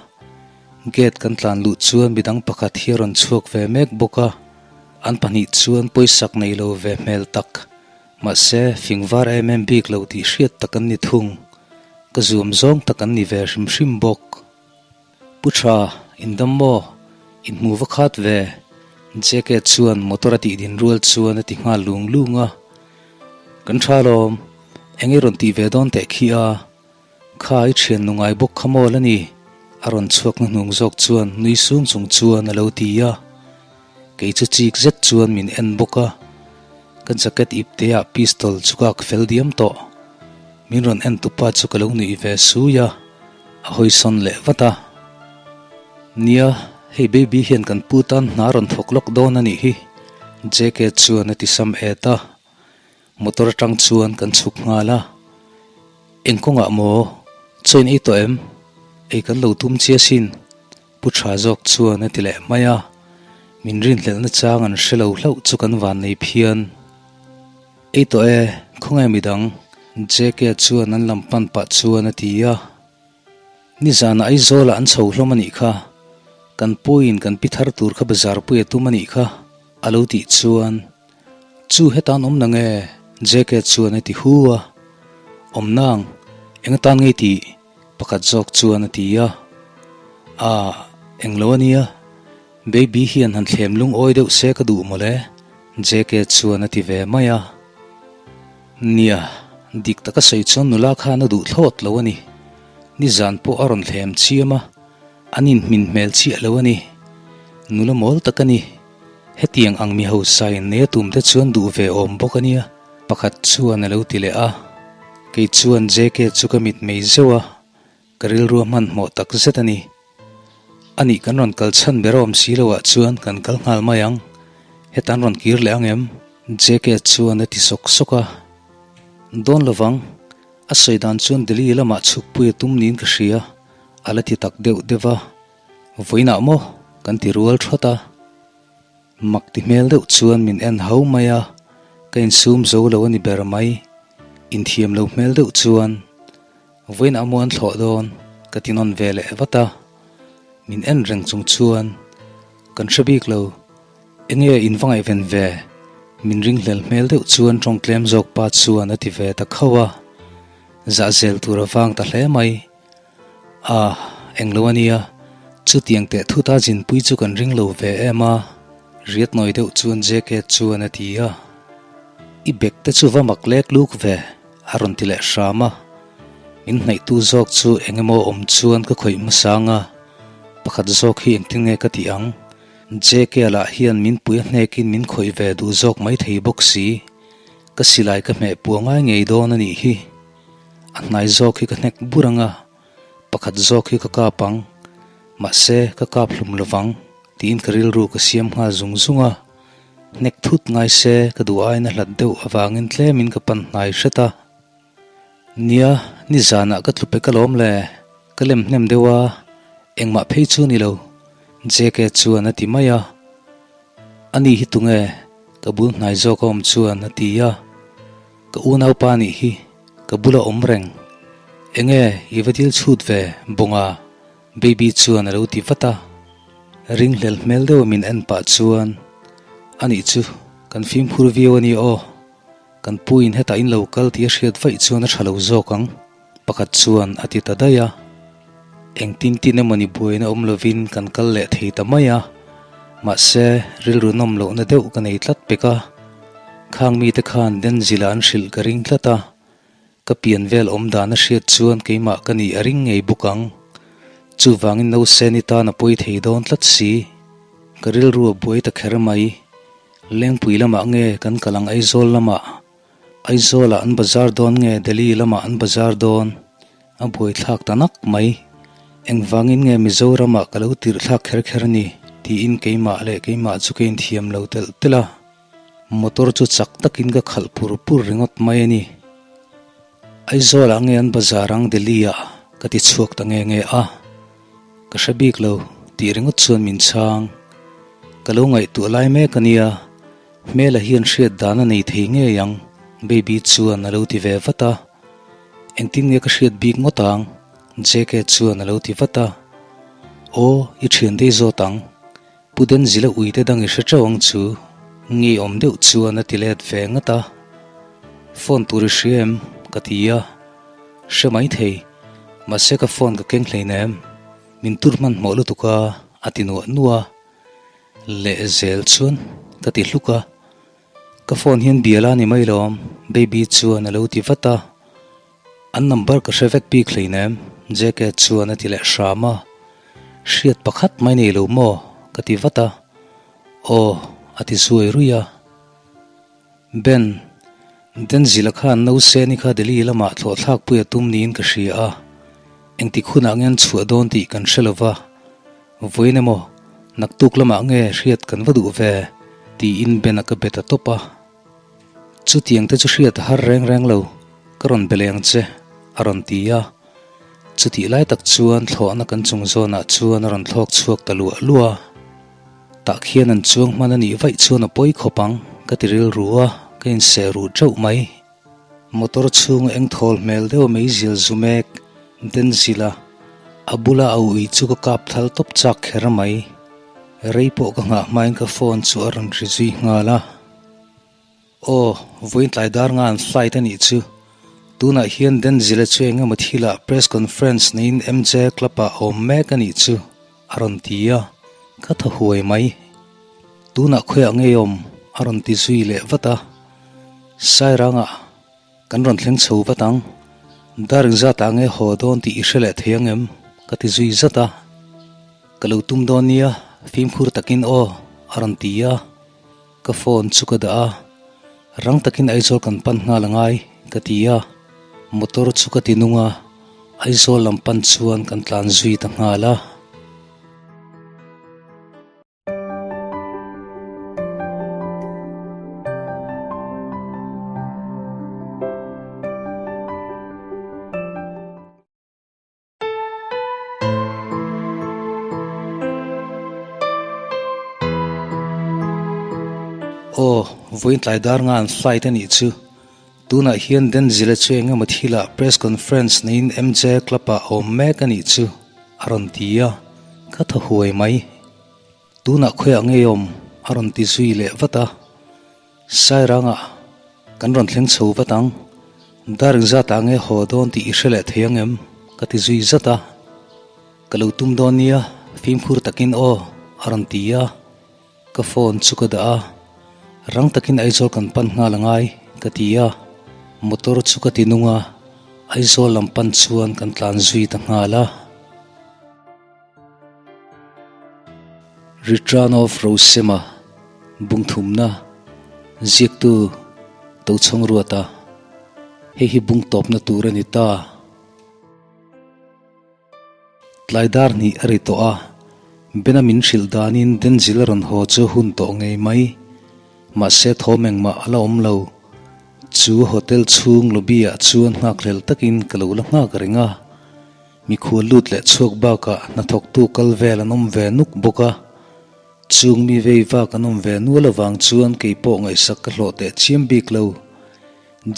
gate kan tlan luh chuan midang pakhat hi a rawn chhuak ve mek bawk a, an pahnih chuan pawisak nei lo ve hmel tak, mahse fing var em em bik lo tih hriat tak an ni thung, ka zuam zawng tak an ni ve hrim hrim bawk. Pu Tha, in dam maw? In hmu va khat ve. JK chuan motor a tih din rual chuan a ti nghal lung lung a. Kan tha lawm, eng i rawn tih ve dawn teh khi a? Kha i thian nu ngai bawk kha maw la ni? A rawn chhuak na hnung zawk chuan nui sung chung chuan a lo ti a. Kei chu chik zet chuan min en bawk a. Ka jacket ip te ah pistol chu ka ak fel diam tawh. Min rawn en tupa chu ka lo nuih ve sui a. A hawisawn leh vat a. Nia, hei baby hian kan pu tan hna rawn thawk lawk dawn a nih hi, JK chuan a ti sam et a. Motor atang chuan kan chhuk nghal a. Eng kawngah maw? Chaw in ei tawh em? Ei kan lo tum chi asin, Pu Tha zawk chuan a ti leh mai a. Min rinhlelhna chang an hre lo hlauh chu kan van nei phian. Ei tawh e, khawnge midang? JK chuan an lam pan pah chuan a ti a. Nizanah Aizawlah an chho hlawm a nih kha. Kan puiin kan pi thar tur kha bazar pui a tum a nih kha, a lo tih chuan, Chu hetan awm nang e, JK chuan a ti hu a. Awm nang, eng atan ngei tih? Pakhat zawk chuan a ti a. Ah, englo a nia. Baby hian han thlem lungawi deuh se ka duh mawle, JK chuan a ti ve mai a. Nia, dik taka sawi chuan nula khan a duh thlawt lo a ni. Nizan pawh a rawn thlem chiam a, an inhmin hmel chiah lo a ni. Nula mawl tak a ni. Hetiang ang mi hausa in nei a tum te chuan duh ve awm bawk a nia, pakhat chuan a lo ti leh a. Kei chuan JK chu ka mitmei zeuh a, Ka rilru a hmanhmawh tak zet a ni. Anih kan rawn kal chhan ber a awm si lo ah chuan kan kal nghal mai ang. Heta an rawn kir leh ang em? JK chuan a ti sawk sawk a. Dawn lovang, a sawi dan chuan Delhi lamah chhukpui a tum niin ka hria, a la ti tak deuh deuh a. Vawiinah maw? Kan ti rual thawt a. Mak ti hmel deuh chuan min en hau mai a, ka insum zo lo a ni ber mai. Inthiam lo hmel deuh chuan. Vawiin a muan thlawh dawn ka ti nawn ve leh vat a, min en reng chung chuan kan hre bik lo, enge in va ngaihven ve? Min ringhlel hmel deuh chuan tawng tlem zawk pa chuan a ti ve ta khauh a, zahzel tur a vang ta hle mai. Ah, englo a nia, chutiang teh thuta zinpui chu kan ring lo ve em a, riat nawi deuh chuan JK chuan a ti a, I bag te chu va mak lek luk ve. A rawn ti leh hram a, min hnaihtu zawk chu eng emaw awm chuan ka khawih hmasang a, pakhat zawk hi engtin nge ka tih ang? JK lah hian min pui a hnekin min khawih ve duh zawk mai thei bawk si, ka silai ka hmeh pua ngai ngei dawn a nih hi. A hnai zawk hi ka hnek bur ang a, pakhat zawk hi ka kap ang, mahse ka kap hlum lovang tiin ka rilru ka siam nghal zung zung a. Hnek thut ngai se ka duh aiin a hlat deuh avangin tlemin ka pan hnai hret a. Nia, nizanah ka tlu pek alawm le, ka lem hnem deuh a, engmah phei chu ni lo, JK chuan a ti mai a. Ani hi tunge? Ka bul hnai zawk a awm chuan a ti a. Ka unaupa nih hi ka bula awm reng. Enge i va dil chhut ve, Bawnga? Baby chuan a lo ti vat a, ringhlel hmel deuha min en pah chuan, Anih chu, kan fimkhur viau a ni aw, kan puiin hetah in lo kal tih a hriat vaih chuan a tha lo zawk ang, pakhat chuan a ti ta daih a. Engtin tin emawni buaina awm lovin kan kal leh thei ta mai a, mahse rilru nawm lohna deuh ka nei tlat pek a, khang mite khan Denzila an hrilh ka ring tlat a, Ka pian vel awm dan a hriat chuan keimah ka nih a ring ngei bawk ang. Chuvangin nauseni tan a pawi thei dawn tlat si. Ka rilru a buai ta kher mai. Lengpui lamah nge kan kal ang Aizawl lamah? Aizawlah an bazar dawn nge Delhi lamah an bazar dawn? A buaithlak ta nak mai. Engvangin nge Mizoramah ka lo tirh thlak kher kher ni? tiin keimah leh keimah chu ka inthiam lo telh telh a. Motor chu chak takin ka khalh pur pur ringawt mai a ni. Aizawlah nge an bazar ang Delhi-ah ka ti chhuak ta nge nge a. Ka hre bik lo tih ringawt chuan min chhang. Ka lo ngaihtuah lai mek a nia, hmela hian hriat dan a nei thei ngei ang Baby chuan a lo ti ve vat a. Engtin nge ka hriat bik ngawt ang? JK chuan a lo ti vat a. Aw, i thian dei zawt ang. Pu Denzila uite dang i hre teuh ang chu, ngeiawm deuh chuan a ti let ve ngat a. Phone tur i hria em? ka ti a. Hre mai thei, mahse ka phone ka keng hleinem, min tur hmanhmawh lutuk a, a ti nuah nuah a. Leh zel chuan ka ti hluk a. Ka phone hian bial a ni mai lawm, Baby chuan a lo ti vat a. An number ka hre vek bik hleinem, JK chuan a ti leh hram a. Hriat pakhat mai nei lo maw? ka ti vat a. Aw, a ti zuai ruih a. Ben, Denzila khan Nauseni kha Delhi lamah thlawhthlakpui a tum niin ka hria a. Engtik hunah nge an chhuah dawn tih kan hre lo va. Vawiin emaw, naktuk lamah nge hriat kan va duh ve? tiin Ben-a ka be ta tawp a. Chutiang te chu hriat a har reng reng lo, ka rawn be leh ang che, a rawn ti a. Chutih lai tak chuan thlawhna kan chung zawnah chuan a rawn thlawk chhuak ta luah luah a. Tah khian an chuang hman a nih vaih chuan a pawi khawp ang, ka ti rilru a, ka inseh ruh teuh mai. Motor chhunga eng thawl hmel deuh mai zial zu mek, Denzil a, a bula a ui chu ka kap thal tawp chak kher mai. Rei pawh ka nghah hmain ka phone chu a rawn ri zui nghal a. Aw, vawiin tlai dar nga an flight a nih chu. Tunah hian Denzila chu eng emaw thilah press conference neiin MJ Club ah a awm mek a nih chu, a rawn ti a, ka thaw huai mai. Tunah khawiah ngei awm? a rawn ti zui leh vat a. Sairangah kan rawn thleng chho vat ang. Dar engzatah nge haw dawn tih i hre leh thei ang em? ka ti zui zat a. Ka lo tum dawn nia, fimkhur takin aw, a rawn ti a. Ka phone chu ka dah a, rang takin Aizawl kan pan nghal angai ka ti a, motor chu ka ti nung a, Aizawl lam pan chuan kan tlan zui ta nghal a. Aw, vawiin tlai dar nga an flight a nih chu. Tunah hian Denzila chu eng emaw thilah press conference neiin MJ Club ah a awm mek a nih chu, a rawn ti a, ka thaw huai mai. Tunah khawiah ngei awm? a rawn ti zui leh vat a. Sairangah kan rawn thleng chho vat ang. Dar engzatah nge haw dawn tih i hre leh thei ang em? ka ti zui zat a. Ka lo tum dawn nia, fimkhur takin aw, a rawn ti a. Ka phone chu ka dah a, rang takin Aizawl kan pan nghal angai, ka ti a. Motor chu ka ti nung a, Aizawl lam pan chuan kan tlan zui ta nghal a. Return of Rosema, Bungthumna, Ziaktu, Tochhawng Ruata, Hei hi bung tawpna tur a ni ta. Tlai dar hnih a ri tawh a, Bena min hrilh danin Denzil a rawn haw chu hun tawh ngei mai. Mahse thawm engmah a la awm lo. Chu hotel chhung lobby ah chuan nghakhlel takin ka lo la nghak reng a. Mikhual lut leh chhuak bakah hnathawktu kal vel an awm ve nuk bawk a, chung mi vei vak an awm ve nual avang chuan kei pawh ngaihsak ka hlawh teh chiam bik lo.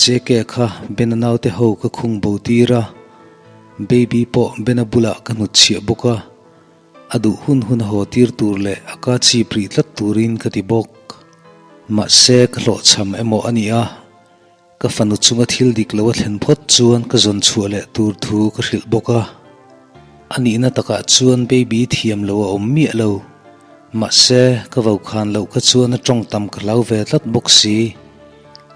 JK kha Bena naute ho ka khung bo tir a, Baby pawh Bena bulah ka hnutchhiah bawk a, a duh hun hun a haw tir tur leh a ka chip rih tlat turin ka ti bawk. Mahse ka hlawhchham emaw a nih a. Ka fanu chunga thil dik lo a thlen phawt chuan ka zawn chhuah leh tur thu ka hrilh bawk a. A nihna takah chuan baby thiam lo a awm miah lo. Mahse, ka vokhan loh kha chuan a tawng tam ka hlau ve tlat bawk si.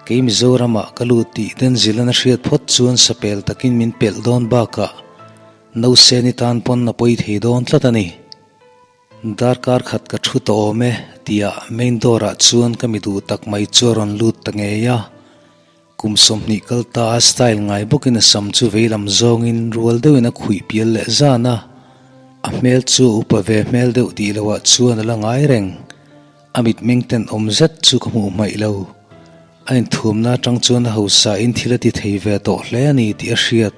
Kei Mizoramah ka lut tih Denzilan a hriat phawt chuan sapel takin min pelh dawn bakah Nauseni tan pawn a pawi thei dawn tlat a ni. Darkar khat ka thu tawh awm e, tia main door ah chuan ka mi duh tak mai chu a rawn lut ta ngei a. Kum 20 kal ta a style ngai bawkin a sam chu veilam zawngin rual deuhin a khuih pial leh zan a. A hmel chu a upa ve hmel deuh tih loah chuan a la ngai reng. A mitmeng tenawm zet chu ka hmuh hmaih lo. A inthuamna atang chuan a hausain thil a ti thei ve tawh hle a ni tih a hriat.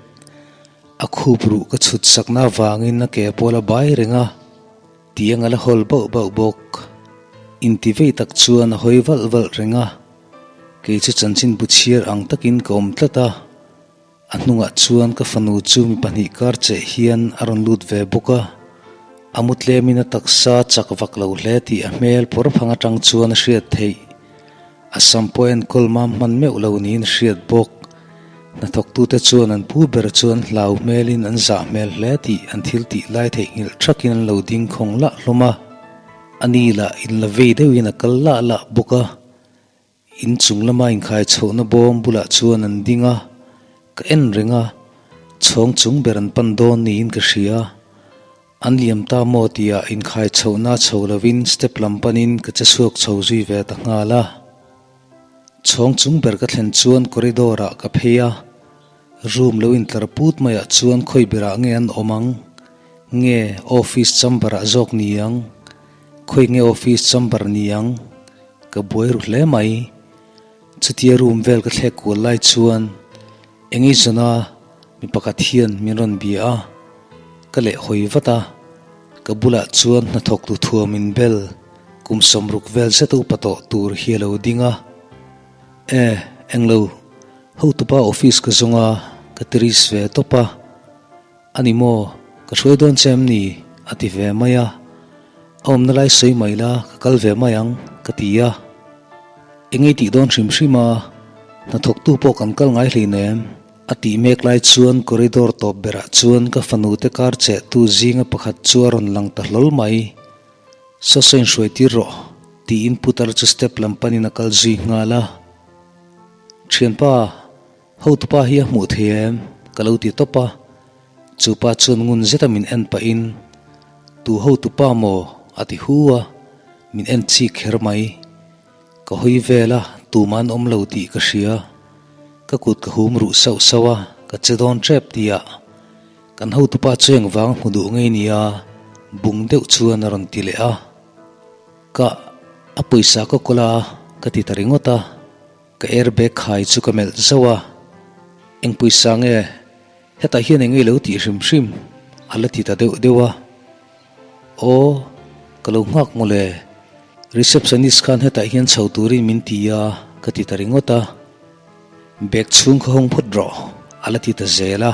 A khup ruh ka chhut sakna avangin a ke pawl a bai reng a, tiang a la hawl bauh bauh bawk. Inti vei tak chuan a hawi valh valh reng a, kei chu chanchin bu chhiar ang takin ka awm tlat a. A hnungah chuan ka fanu chu mi pahnih kar cheh hian a rawn lut ve bawk a, a mu tlemin a taksa chak vak lo hle tih a hmel pawr phang atang chuan a hriat theih. A sam pawh a enkawl mam hman meuh lo niin a hriat bawk. Hnathawktute chuan an pu ber chu an hlau hmelin an zah hmel hle tih an thil tih lai theihnghilh thakin an lo ding khawng lah hlawm a. A ni lah in la vei deuhin a kal lah lah bawk a. In chung lama inkhai chhohna bawm bulah chuan an ding a, ka en reng a, chhawng chung ber an pan dawn niin ka hria. An liam ta maw tia inkhai chhohna chho lovin step lam panin ka che chhuak chho zui ve ta nghal a. Chhawng chung ber ka thlen chuan corridor ah ka phei a, room lo intlar put maiah chuan khawi berah nge an awm ang? Nge office chamber ah zawk ni ang? Khawi nge office chamber ni ang? Ka buai ru hle mai. Chutia room vel ka thlek kual lai chuan Eng izawna mi pakhat hian min rawn bia a, ka leh hawi vat a, ka bulah chuan hnathawk tu thuam in bel kum 60 vel zet upa tawh tur hi a lo ding a. E, englo, hotupa office ka zawng a, ka ti ris ve tawp a. A ni maw, ka hruai dawn che em ni? a ti ve mai a. A awmna lai sawi mai la, ka kal ve mai ang, ka ti a. Eng ei tih dawn hrim hrim a, hnathawktu pawh kan kal ngai hleinem, a tih mek lai chuan corridor tawp berah chuan ka fanu te kar chehtu zinga pakhat chu a rawn lang ta hlawl mai. Saw saw inhruai tir rawh, tiin putar chu step lam panin a kal zui nghal a. Thianpa, Hotupa hi a hmuh thei em? Ka lo ti tawp a. Chu pa chuan ngun zeta min en pahin, Tu hotupa maw? a ti hu a, min en chik kher mai. Ka hawi vel a, tumah an awm lo tih ka hria. Ka kut ka hum ruh sauh sauh a, ka che dawn tep tihah kan hotupa chu engvang hmu duh ngei nia bung deuh chuan a rawn ti leh a. Ka, a pawisa ka kawl a, ka ti ta ringawt a. Ka airbag khai chu ka melh zauh a, Eng pawisa nge? Hetah hian eng nge lo tih hrim hrim? a la ti ta deuh deuh a. Aw, ka lo nghak mawle. Receptionist khan hetah hian chho turin min ti a, ka ti ta ringawt a. Bag chhung kha hawng phawt rawh, a la ti ta zel a.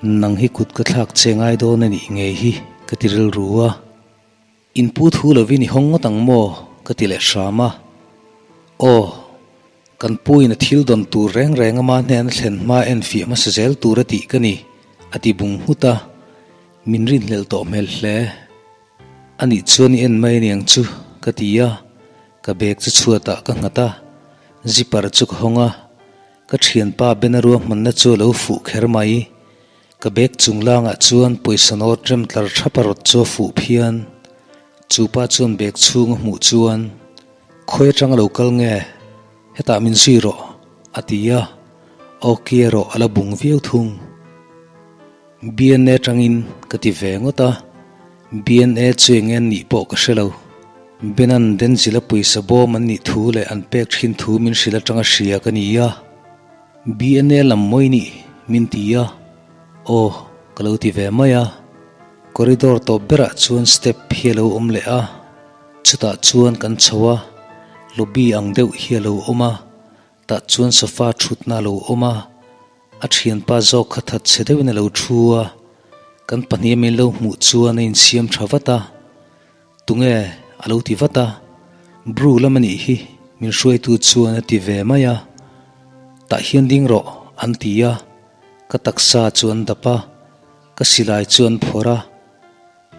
Nang hi kut ka thlak che ngai dawn a nih ngei hi, ka ti rilru a. In pu thu lovin i hawng ngawt ang maw? ka ti leh hram a. Aw, kan pu in a thil dawn tur reng reng ama hnen a thlen hma en fiah hmasa zel tur a tih ka ni, a ti bung nghut a. Min rinhlelh tawh hmel hle. A nih chuan i en mai aniang chu, ka ti a. Ka bag chu chhuatah ka nghat a, zipper chu ka hawng a. Ka thianpa Bena ruahmanna chu a lo fuh kher mai. Ka bag chung langah chuan pawisa note rem tlar thap a rawt chu a fuh phian. Chu pa chuan bag chhung a hmuh chuan, Khawi atang a lo kal nge? Hetah min zui rawh, a ti a. Ok erawh a la bung viau thung. BNA atangin ka ti ve ngawt a. BNA chu eng nge an nih pawh ka hre lo. Benan Denzil-a pawisa bawm an nih thu leh an pek thin thu min hrilh atanga hria ka ni a. BNA lam mawi nih min ti a, aw ka lo ti ve mai a. Corridor tawp berah chuan step hi a lo awm leh a, chutah chuan kan chho a, lobby ang deuh hi a lo awm a, tah chuan sofa thutna a lo awm a, a thianpa zawk kha that chhe deuhin a lo thu a, kan pahnih a min lo hmuh chuan a insiam tha vat a. Tunge? a lo ti vat a, Bru lam a nih hi, min hruaitu chuan a ti ve mai a. Tah hian ding rawh, an ti a, ka taksa chu an dap a, ka silai chu an phawrh a.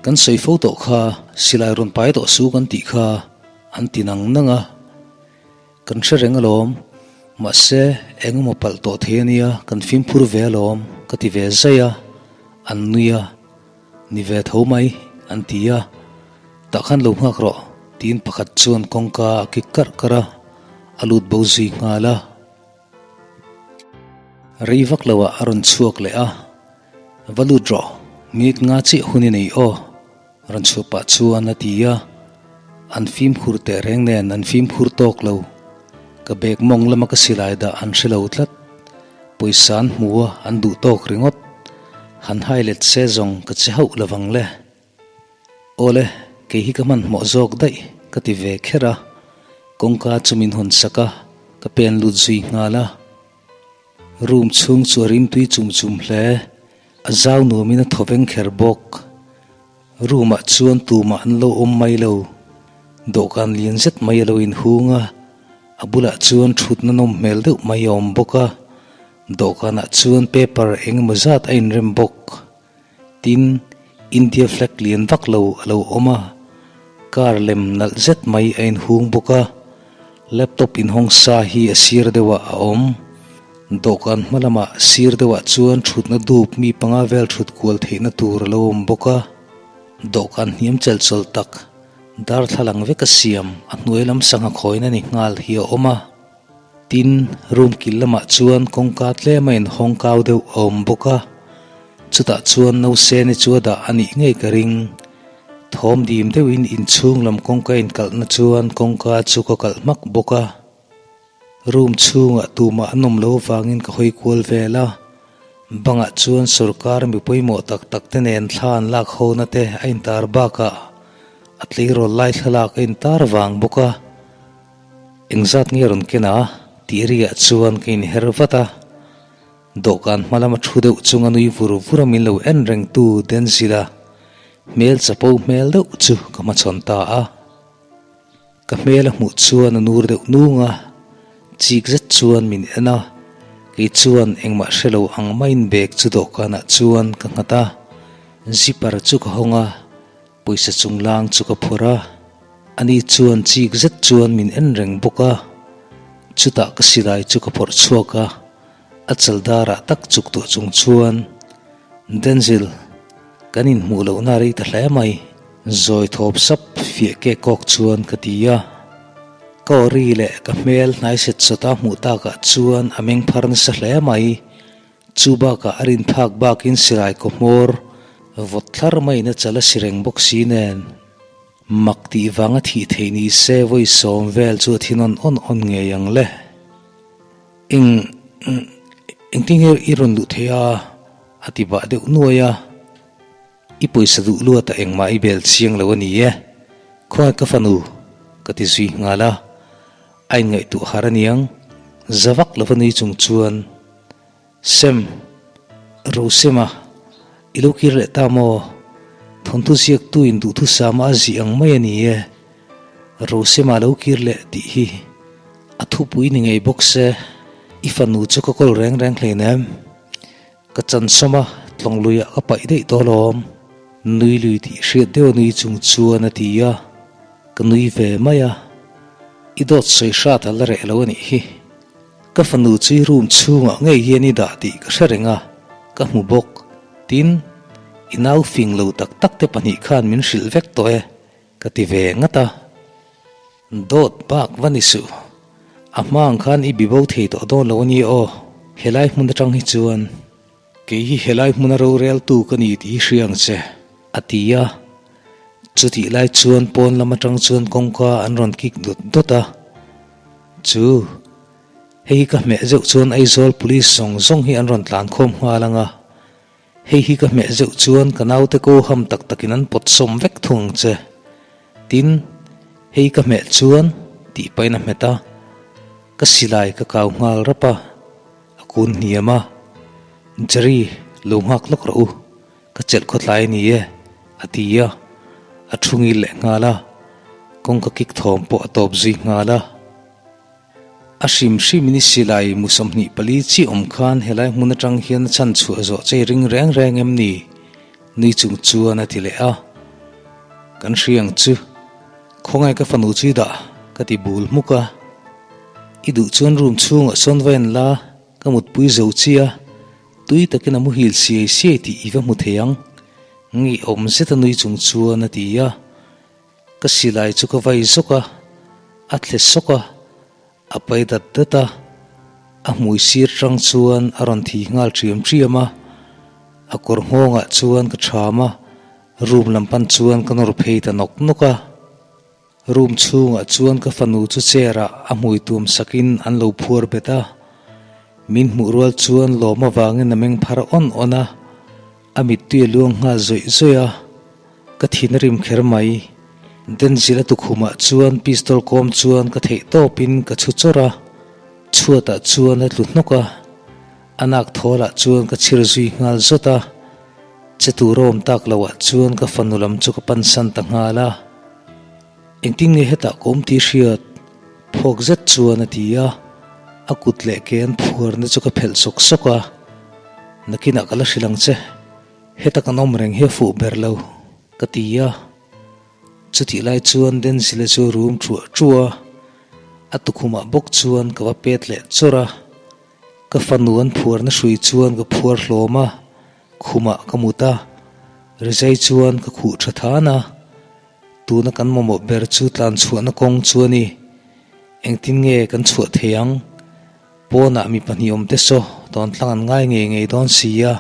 Kan sawi fo tawh kha, silai rawn pai tawh su kan tih kha, an ti nang nang a. Kan hre reng alawm, mahse eng emaw palh tawh thei a nia, kan fimkhur ve alawm, ka ti ve zai a, an nui a. Ni ve tho mai, an ti a. Tah khan lo nghak rawh, tiin pakhat chuan kawngka a kik karh karh a, a lut bo zui nghal a. Rei vak lo ah a rawn chhuak leh a, Va lut rawh, minute nga chiah hun i nei aw, rawn chhuah pah chuan a ti a. An fimkhur teh reng nen an fimkhur tawk lo. Ka bag mawng lama ka silai dah an hre lo tlat. Pawisa an hmu a, an duh tawk ringawt. Han hai let se zawng ka che hauh lovang le. Awle, kei hi ka hmanhmawh zawk daih ka ti ve kher a, kawngka chu min hawn sak a, ka pen lut zui nghal a. Room chhung chu a rimtui chum chum hle, a zau nuamin a thaw veng kher bawk. Room ah chuan tumah an lo awm mai lo, dawhkan lian zet mai a lo inhung a, a bulah chuan thutna nawm hmel deuh mai a awm bawk a, dawhkanah chuan paper eng emaw zat a inrem bawk. Tin, India flag lian vak lo a lo awm a, car lem nalh zet mai a inhung bawk a, laptop inhawng sa hi a sir deuhah a awm. Dawhkan hma lamah sir deuhah chuan thutna dup mi panga vel thut kual theihna tur a lo awm bawk a, dawhkan hniam chelchawlh tak darthlalang veka siam a hnuai lam sangha khawina ni nghal hi a awm a. Tin, room kil lamah chuan kawngka tlem a inhawng kau deuh a awm bawk a, chutah chuan nauseni chu a dah a nih ngei ka ring. Thawm dim deuhin inchhung lam kawngka inkalhna chuan kawngka chu ka kalh hmak bawk a. Room chhungah tumah an awm lo avangin ka hawi kual vel a, bangah chuan sorkar mi pawimawh tak tak te nen thla an lak hona te a intar bakah a tleirawl lai thlalak a intar vang bawk a. Engzat nge rawn ken a? tih riah chuan ka inher vat a. Dawhkan hma lama thu deuh chunga nui vur vur a min lo en rengtu Denzila hmel chapo hmel deuh chu ka hmachhawn ta a. Ka hmel a hmuh chuan a nur deuh nung a, chik zet chuan min en a, kei chuan engmah hre lo ang maiin bag chu dawhkanah chuan ka nghat a, zipper chu ka hawng a. Pawisa chunglang chu ka phawrh a, ani chuan chik zet chuan min en reng bawk a, chutah ka silai chu ka phawrh chhuak a, a chal darah tak chuk tawh chung chuan, Denzil, kan inhmuh lohna rei ta hle mai, zawi thawp sap fiah kek kawk chuan ka ti a. Ka awri leh ka hmel hnai set sawta hmuh takah chuan a meng phar nasa hle mai. Chu bakah a rin phak bakin silai kaw hmawr vawt thlar maiin a chal a si reng bawk si nen. Mak tih vanga thih theih ni se vawi sawm vel chu a thi nawn awn awn ngei ang le. Eng engtin nge i rawn luh theih a? a ti bah deuh nuai a. I pawisa duh luatah engmah i bel chiang lo a ni e, khawngaih ka fanu, ka ti zui nghal a. A inngaihtuah har a niang, za vak lova nui chung chuan, Sem, Rosema, i lo kir leh ta maw? Thawnthu ziaktu in duhthusama a zih ang mai a ni e. Rosema lo kir leh tih hi a thupui ni ngei bawk se, i fanu chu ka kawl reng reng hleinem. Ka chansawm a, tlawng luiah ka paih daih tawh alawm. Nui lui tih hriat deuh a nui chung chuan a ti a, ka nui ve mai a. I dawt sawi hrat a la reh lo a nih hi. Ka fanu chu i room chhungah ngei hian i dah tih ka hre reng a, ka hmu bawk. Tin, i nau fing lo tak tak te pahnih khan min hrilh vek tawh e, ka ti ve ngat a. Dawt bak va ni suh. A hma ang khan i bibo thei tawh dawn lo a ni aw. Helai hmun atang hi chuan kei hi helai hmuna roreltu ka ni tih hi hria ang che, a ti a. Chutih lai chuan pawn lam atang chuan kawngka an rawn kik dawt dawt a. Chu, hei hi ka hmeh zeuh chuan Aizawl Police zawng zawng hi an rawn tlan khawm nghal ang a. Hei hi ka hmeh zeuh chuan ka naute ko ham tak takin an pawt sawm vek thung ang che. Tin, hei ka hmeh chuan tih pahin a hmet a, ka silai ka kau nghal rap a, a kun hniam a. Jerry, lo nghak lawk rawh u, ka chelh khawtlai a ni e, a ti a, a thu ngil leh nghal a, kawngka kik thawm pawh a tawp zui nghal a. A hrim hrim in i silai mu 24 chiah awm khan helai hmun atang hian a chhan chhuah zawh che i ring reng reng em ni? Nui chung chuan a ti leh a. Kan hria ang chu, khawngaih ka fanu chu i dah ka ti bul hmuk a. I duh chuan room chhungah sawn va en la, ka mutpui zo chiah a, tui takin a muhil siai siai tih i va hmu thei ang. Ngeiawm zeta nui chung chuan a ti a. Ka silai chu ka vai zawk a, a thle sawk a, a pai dat dat a. A hmui sir tang chuan a rawn thi nghal ṭhiam ṭhiam a, a kawr nghawngah chuan ka ṭham a, room lam pan chuan ka nawr phei ta nawk nawk a. Room chhungah chuan ka fanu chu chair ah a hmui tuam sakin an lo phuar bet a, min hmuh rual chuan lawm avangin a meng phar awn awn a, a mittui a luang nghal zawih zawih a, ka thin a rim kher mai. Denzil a tukhumah chuan pistol kawm chuan ka theih tawpin ka chhu chawrh a, chhuatah chuan a tlu hnawk a, a nak thawlah chuan ka chhir zui nghal zawt a, che tur a awm tak loah chuan ka fanu lam chu ka pansan ta nghal a. Engtin nge hetah ka awm tih hriat? Phawk zet chuan a ti a, a kut leh ke an phuarna chu ka phelh sawk sawk a, Nakinah ka la hrilh ang che, heta kan awm reng hi a fuh ber lo, ka ti a. Chutih lai chuan Denzila chu rum ṭuah ṭuah a, a tukhumah bawk chuan ka va pet leh chawrh a, ka fanu an phuarna hrui chuan ka phuar hlawm a, khumah ka mut a, rizai chuan ka khuh ṭha than a. Tuna kan mamawh ber chu tlan chhuahna kawng chu a ni. Engtin nge kan chhuah thei ang? Pawnah mi pahnih awm te saw tawn tlang an ngai ngei ngei dawn si a,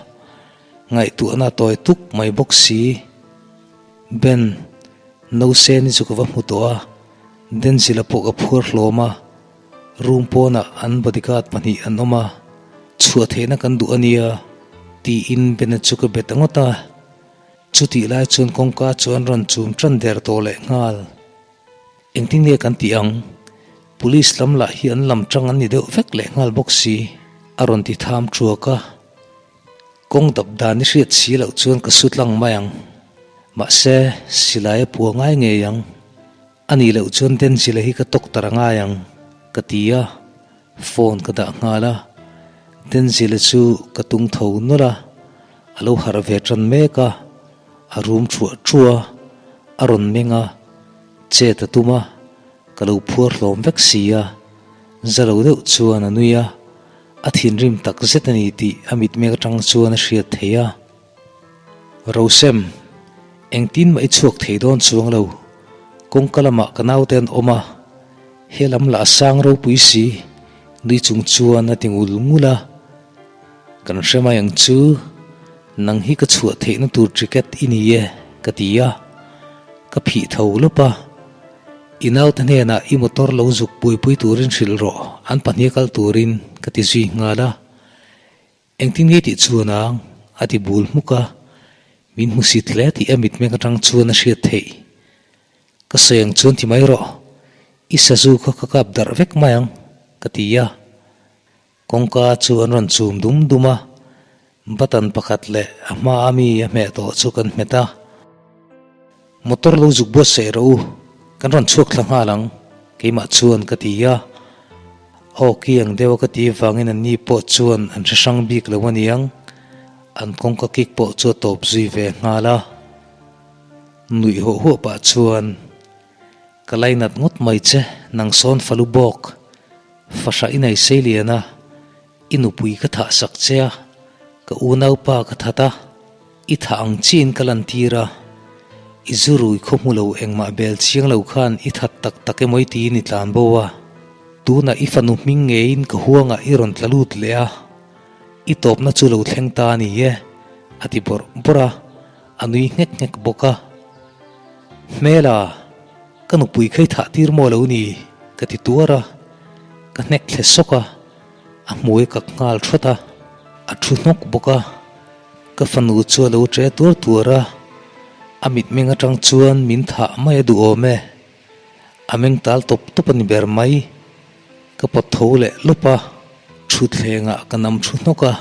ngaihtuahna a tawi tuk mai bawk si. Ben, Nauseni chu ka va hmu tawh a, Denzila pawh ka phuar hlawm a, room pawnah an bodyguard pahnih an awm a, chhuah theihna kan duh a nia, tiin Bena chu ka be ta ngawt a. Chutih lai chuan kawngka chu an rawn chum tan der tawh leh nghal. Engtin nge kan tih ang? Police lam lah hi an lam tang an ni deuh vek leh nghal bawk si, a rawn ti tham thuak a. Kawng dap dan i hriat si loh chuan ka su tlang mai ang. Mahse, silai a pua ngai ngei ang. A nih loh chuan Denzila hi ka tawk tar a ngai ang, ka ti a. Phone ka dah nghal a, Denzila chu ka tung tho nawlh a, a lo harh ve tan mek a, a rum thuah thuah a, a rawn meng a, chet a tum a, ka lo phuar hlawm vek si a, za lo deuh chuan a nui a, a thinrim tak zet a ni tih a mitmek atang chuan a hriat theih a. Rosem, engtin mah i chhuak thei dawn chuang lo, kawngka lamah ka naute an awm a, he lam lah a sang ropui si, nui chung chuan a ti ngul ngul a. Kan hre mai ang chu, nang hi ka chhuah theihna tur ticket i ni e, ka ti a, ka phih tho lawp a. I naute hnenah i motor lo zuk buaipui turin hrilh rawh, an pahnih kal turin, ka ti zui nghal a. Engtin nge tih chuan ang? a ti bul hmuk a, min hmusit hle tih a mitmeng atang chuan a hriat theih. Ka sawi ang chuan ti mai rawh, i sazu kha ka kap darh vek mai ang, ka ti a. Kawngka chu an rawn chum dum dum a, button pakhat leh a hma a mi a hmeh tawh chu kan hmet a. Motor lo zuk buatsaih rawh u, kan rawn chhuak thla nghal ang, keimah chuan ka ti a. Aw ki ang deuh a ka ti vangin an ni pawh chuan an hre hrang bik lo a niang, an kawngka kik pawh chu a tawp zui ve nghal a. Nuih huah huah pah chuan, Ka lainat ngawt mai che, nang sawn falu bawk, fahrah i nei sei lian a, I nupui ka thah sak che a, ka unaupa ka that a, i thah ang chiin ka lantir a, i zu rui khaw hmu lo engmah bel chiang lo khan i that tak tak emaw i tiin i tlan bo a, tunah i fanu hming ngeiin ka huangah i rawn tla lut leh a, i tawpna chu lo thleng ta a ni e, a ti bawrh bawrh a, a nui nghek nghek bawk a. Hmela, ka nupui kha i thah tir maw lo ni? ka ti tuar a, ka hnek thle sawk a. A hmui kak nghal thawt a, a thu hnawk bawk a. Ka fanu chu a lo che tuar tuar a, a mitmeng atang chuan min thah mai a duh awm e. A meng tal tawp tawp a ni ber mai. Ka pawt tho leh lawp a, thutthlengah ka nam thu hnawk a.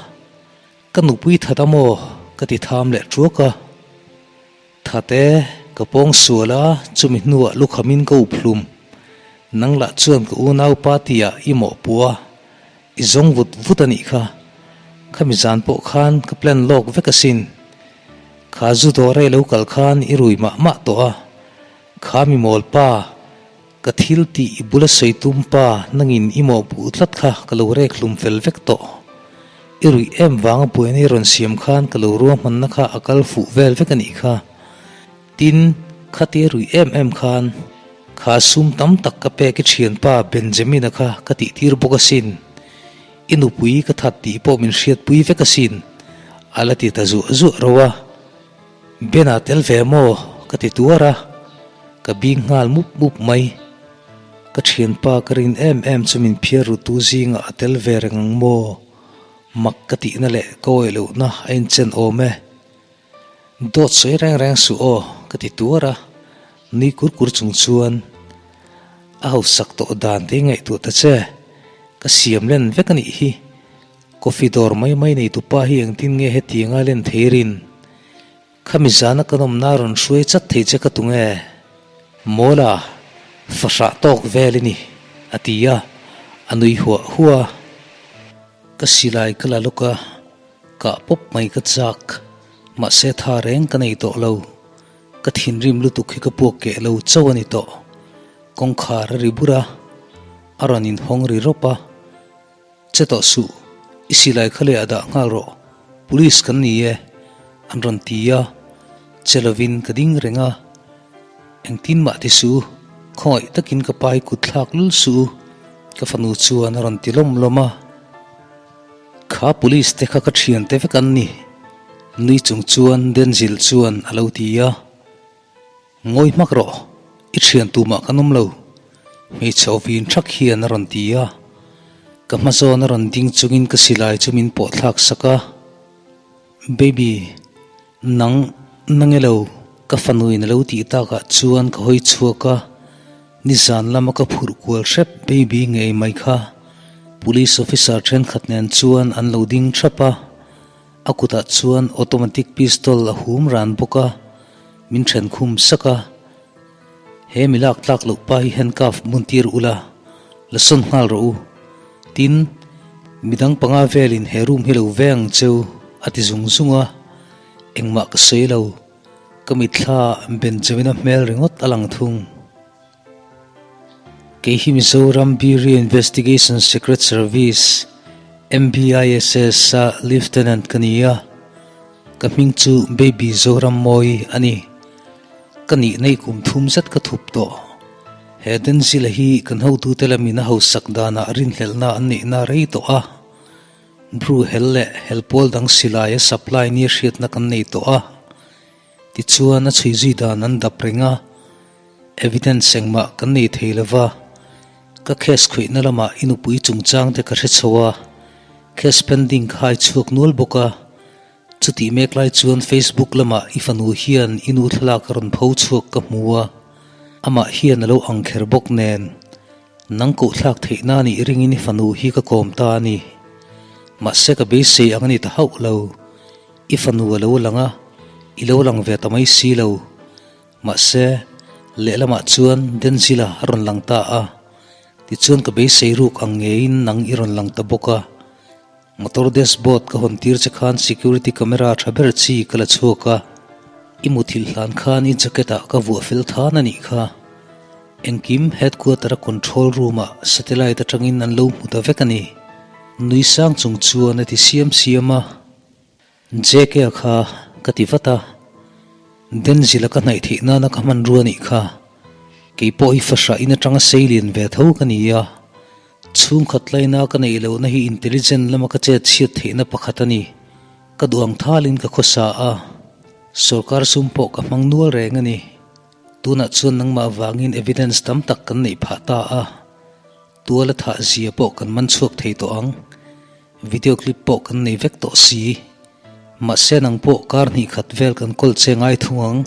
Ka nupui that a maw? ka ti tham leh thuak a. That e, ka pawng sual a, chumi hnuah lukhamin ka up hlum. Nang lah chuan ka unaupa tia i mawhpuh a, i zawng vut vut a nih kha. Khami zan pawh khan ka plan lawk vek asin. Kha zu dawr a i lo kal khan i rui mah mah tawh a. Kha mi mawl pa, ka thil tih i bula sawi tum pa nangin i mawhpuh tlat kha ka lo rek hlum fel vek tawh. I ruih em vanga buaina i rawn siam khan ka lo ruahmanna kha a kal fuh vel vek a nih kha. Tin, khatia ruih em em khan kha sum tam tak ka pek i thianpa Benjamina kha ka tihtir bawk asin. I nupui ka that tih pawh min hriatpui vek asin, a la ti ta zuah zuah ro a. Ben-a tel ve maw? ka ti tuar a, ka bing nghal mup mup mai. Ka thianpa ka rin em em chu min phiar rutu zingah a tel ve reng ang maw? Mak ka tihna leh ka awih lohna a inchen awm e. Dawt sawi reng reng suh aw, ka ti tuar a, nui kur kur chung chuan a hausak tawh dan te ngaihtuah ta che, ka siam len vek a nih hi, coffee dawr mai mai nei tupa hi engtin nge hetianga len thei rin? Khami zana kan awmna rawn hruai chat thei che ka tunge? Mawla, fahrah tawk vel i ni, a ti a, a nui huah huah a. Ka silai ka la lawk a, kah pawp mai ka chak, mahse tha reng ka nei tawh lo. Ka thinrim lutuk hi ka puak keh lo chauh a ni tawh. Kawngkhar a ri bur a, a rawn inhawng ri rawp a. Che tawh suh, i silai kha leh a dah nghal rawh, police kan ni e, an rawn ti a, che lovin ka ding reng a. Engtin mah ti suh, khawngaih takin ka pa hi kut thlak lul suh u, ka fanu chuan a rawn ti lawm lawm a. Kha police te kha ka thian te vek an ni, nui chung chuan Denzil chuan a lo ti a. Ngawi hmak rawh, i thian tumah kan awm lo, hmeichhe awvin thak hian a rawn ti a. Ka hma zawn a rawn ding chungin ka silai chu min pawh thlak sak a. Baby, nang nang e lo, ka fanuin a lo tih takah chuan ka hawi chhuak a, nizan lama ka phurh kual hrep baby ngei mai kha police officer thenkhat nen chuan an lo ding thap a, a kutah chuan automatic pistol a hum ran bawk a, min then khum sak a, He mi lak tlak loh pa hi handcuff mun tir ula, la sawn nghal rawh u. Tin, midang panga velin he room hi lo veng ang cheu, a ti zung zung a. Engmah ka sawi lo, ka mitthla Benjamin-a hmel ringawt a lang thung. Kei hi Mizoram Bureau Investigation Secret Service, MBISS, a Lieutenant ka ni a, ka hming chu Baby Zorammawi a ni. Ka nih nei kum thum zet ka thup tawh. He Denzila hi kan hotute lamin a hausak danah rinhlelhna an neihna rei tawh a. Bru hel leh hel pawl dang silai a supply nia hriatna kan nei tawh a. Tichuan a chhui zui dan an dap reng a, evidence engmah kan nei thei lo va, ka case khawihna lamah i nupui chungchang te ka hre chho a, case pending ka hai chhuak nual bawk a, chutih mek lai chuan Facebook lamah i fanu hian i nu thlalak a rawn pho chhuak ka hmu a, amah hian a lo ang kher bawk nen, nang kohthlak theih na nih ringin i fanu hi ka kawm ta a ni. Mahse ka beisei ang a ni ta hauh lo. I fanu a lo lang a, i lo lang ve ta mai si lo. Mahse, lehlamah chuan Denzila a rawn lang ta a, tichuan ka beisei ruk ang ngeiin nang i rawn lang ta bawk a. Motor dashboard ka hawn tir che khan security camera tha ber chi ka la chhuak a, i muthilh hlan khan i jacket ah ka vuah fel than a nih kha. Engkim headquarter a control room ah satellite atangin an lo hmu ta vek a ni. Nui sang chung chuan a ti siam siam a. JK-a kha ka ti vat a, Denzil-a ka hnaih theih nana ka hmanrua nih kha, kei pawh hi fahrah in atanga sei lian ve tho ka ni a, chhungkhat laina ka neih lohna hi intelligent lama ka chet chhiat theihna pakhat a ni, ka duh ang thalin ka khawsa a, sawrkar sum pawh ka hmang nual reng a ni, tunah chuan nangmah vangin evidence tam tak kan neih phah ta a, tuala thah zia pawh kan man chhuak thei tawh ang. Video clip pawh kan nei vek tawh si. Mahse nang pawh kar hnih khat vel kan kawl che ngai thung ang.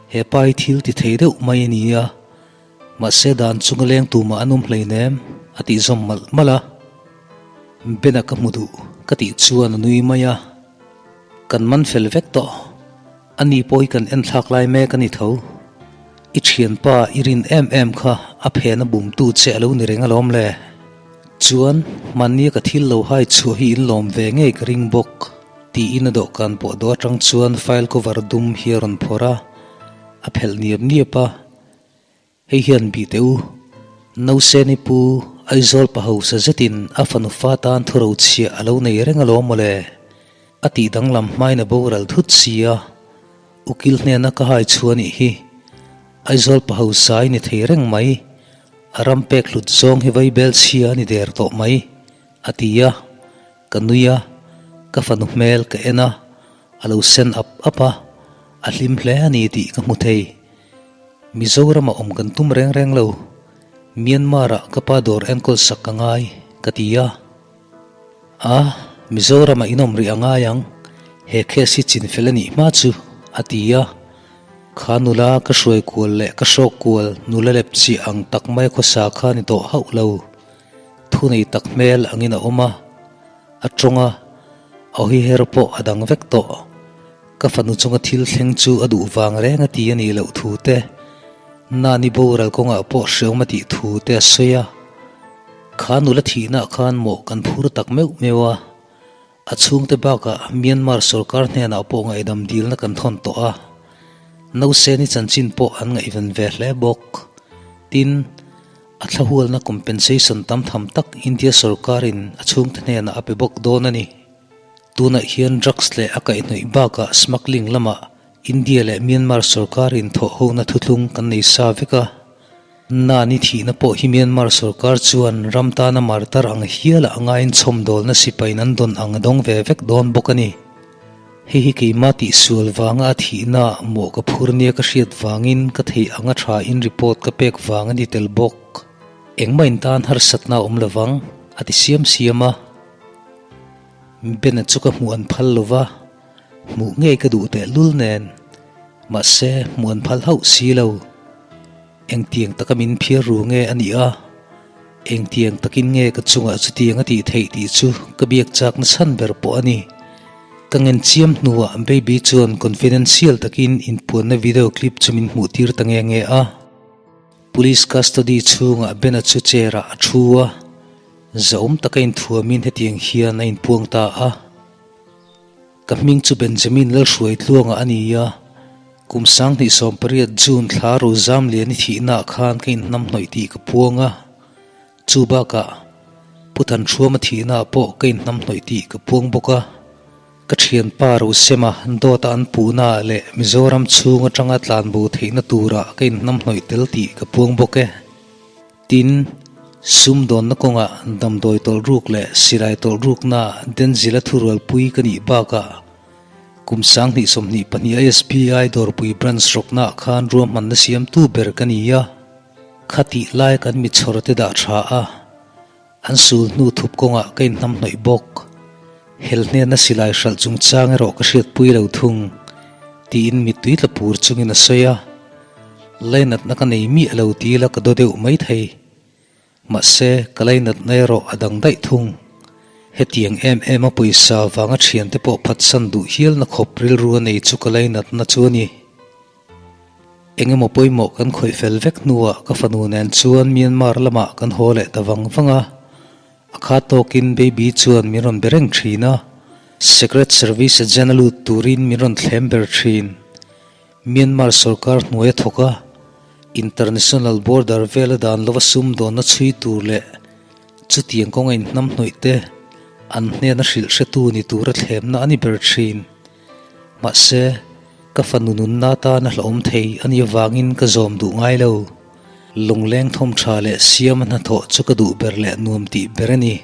He pa hi thil ti thei deuh mai a ni a. Mahse dan chunga leng tumah an awm hleinem a tih zawm malh malh a. Bena ka hmu duh ka tih chuan a nui mai a. Kan man fel vek tawh. A ni pawh hi kan enthlak lai mek a ni tho. I thianpa i rin em em kha a phen a bumtu che a lo ni reng alawm le. Chuan, hmannia ka thil lo hai chhuah hi in lawm ve ngei ka ring bawk, tiin a dawhkan pawh dawh atang chuan file cover dum hi a rawn phawrh a, a phelh niap niap a. Hei hian bih teh u, Nauseni pu Aizawl pa hausa zetin a fanu fa tan thuro chhiah a lo nei reng alawm mawle, a tih danglam hmain a boral thut si a, ukil hnena ka hai chhuah anih hi. Aizawl pa hausa i ni thei reng mai, a ram pek hlut zawng hi vaibel chhia a ni der tawh mai. A ti a, ka nui a, ka fanu hmel ka en a, a lo sen ap ap a, a hlim hle a ni tih ka hmu thei. Mizoram a awm kan tum reng reng lo, Myanmar ah ka pa dawr enkawl sak ka ngai, ka ti a. A, Mizoram ah inawm rih a ngai ang, he case hi chinfel a nih hma chu, a ti a. Kha nula ka hruai kual leh ka hrawk kual nula lep chiah ang tak mai khawsa kha ni tawh hauh lo. Thunei tak hmel angin a awm a, a tawng a, a hawiher pawh a dang vek tawh. Ka fanu chunga thil thleng chu a duh vang reng a ti a nih loh thu te, Nani boral kawngah pawh hreawm a tih thu te a sawi a. Kha nula thihnaah khan mawh kan phur tak meuh meuh a, A chhungte bakah Myanmar sorkar hnenah pawh ngaihdam dilna kan thawn tawh a, Nauseni chanchin pawh an ngaihven ve hle bawk. Tin, a thlahualna compensation tam tham tak India sorkarin a chhungte hnenah a pe bawk dawn a ni. Tunah hian drugs leh a kaihhnawih bakah smuggling lamah India leh Myanmar sorkarin thawhhona thuthlung kan nei sa vek a. Nani thihna pawh hi Myanmar sorkar chuan ram tana martar ang hialah a ngaiin chhawmdawlna sipaiin an dawn ang a dawng ve vek dawn bawk a ni. Hei hi keimah tihsual vanga a thihna mawh ka phur nia ka hriat vangin ka theih anga tha in report ka pek vang a ni tel bawk. Engmah in tan harsatna a awm lovang, a ti siam siam a. Bena chu ka hmuh an phal lova, hmuh ngei ka duh tehlul nen, mahse hmuh an phal hauh si lo. Engtiang taka min phiar ru nge a nih a? Engtiang takin nge ka chungah chutiang a tih theih tih chu ka biak chakna chhan ber pawh a ni. Ka ngen chiam hnuah Baby chuan confidential takin inpuanna video clip chu min hmuh tir ta nge nge a. Police custody chhungah Bena chu chair ah a thu a, zahawm taka inthuamin hetiang hian a inpuang ta a. Ka hming chu Benjamin Lalhruaitluanga a ni a, kum 2018 June thla Rozam Liani thihnaah khan ka inhnamhnawih tih ka puang a, chu bakah Pu Thanhruama thihnaah pawh ka inhnamhnawih tih ka puang bawk a. Ka thianpa Rosema dawta an puhnaah leh Mizoram chhung atanga tlanbo theihna turah ka inhnamhnawih tel tih ka puang bawk e. Tin, sumdawnna kawngah damdawi tawlhruk leh silai tawlhrukna Denzila thurualpui ka nih bakah kum 2022 SBI Dawrpui Branch rawknaah khan ruahmanna siamtu ber ka ni a, khatih lai kan mitchhawr te dah tha a, an sul hnu thup kawngah ka inhnamhnawih bawk. Hel hnena silai hralh chungchang erawh ka hriatpui lo thung, tiin mittui tla pur chungin a sawi a. Lainatna ka nei miah lo ti ila ka daw deuh mai thei. Mahse, ka lainatna erawh a dang daih thung. Hetiang em em a pawisa vanga thiante pawh phatsan duh hialna khawp rilru a nei chu ka lainatna chu a ni. Eng emaw pawimawh kan khawih fel vek hnuah ka fanu nen chuan Myanmar lamah kan haw leh ta vang vang a. A kha tawkin Baby chuan min rawn be reng thin a, Secret Service agent a lut turin min rawn thlem ber thin. Myanmar sorkar hnuai a thawk a, international border vela dan lova sumdawnna chhui tur leh chutiang kawnga inhnamhnawih te an hnena hrilh hretu ni tura thlemna a ni ber thin. Mahse, ka fanu nunna tana hlauhawm thei a nih avangin ka zawm duh ngai lo. Lungleng thawm tha leh siama hnathawh chu ka duh ber leh nuam tih ber a ni.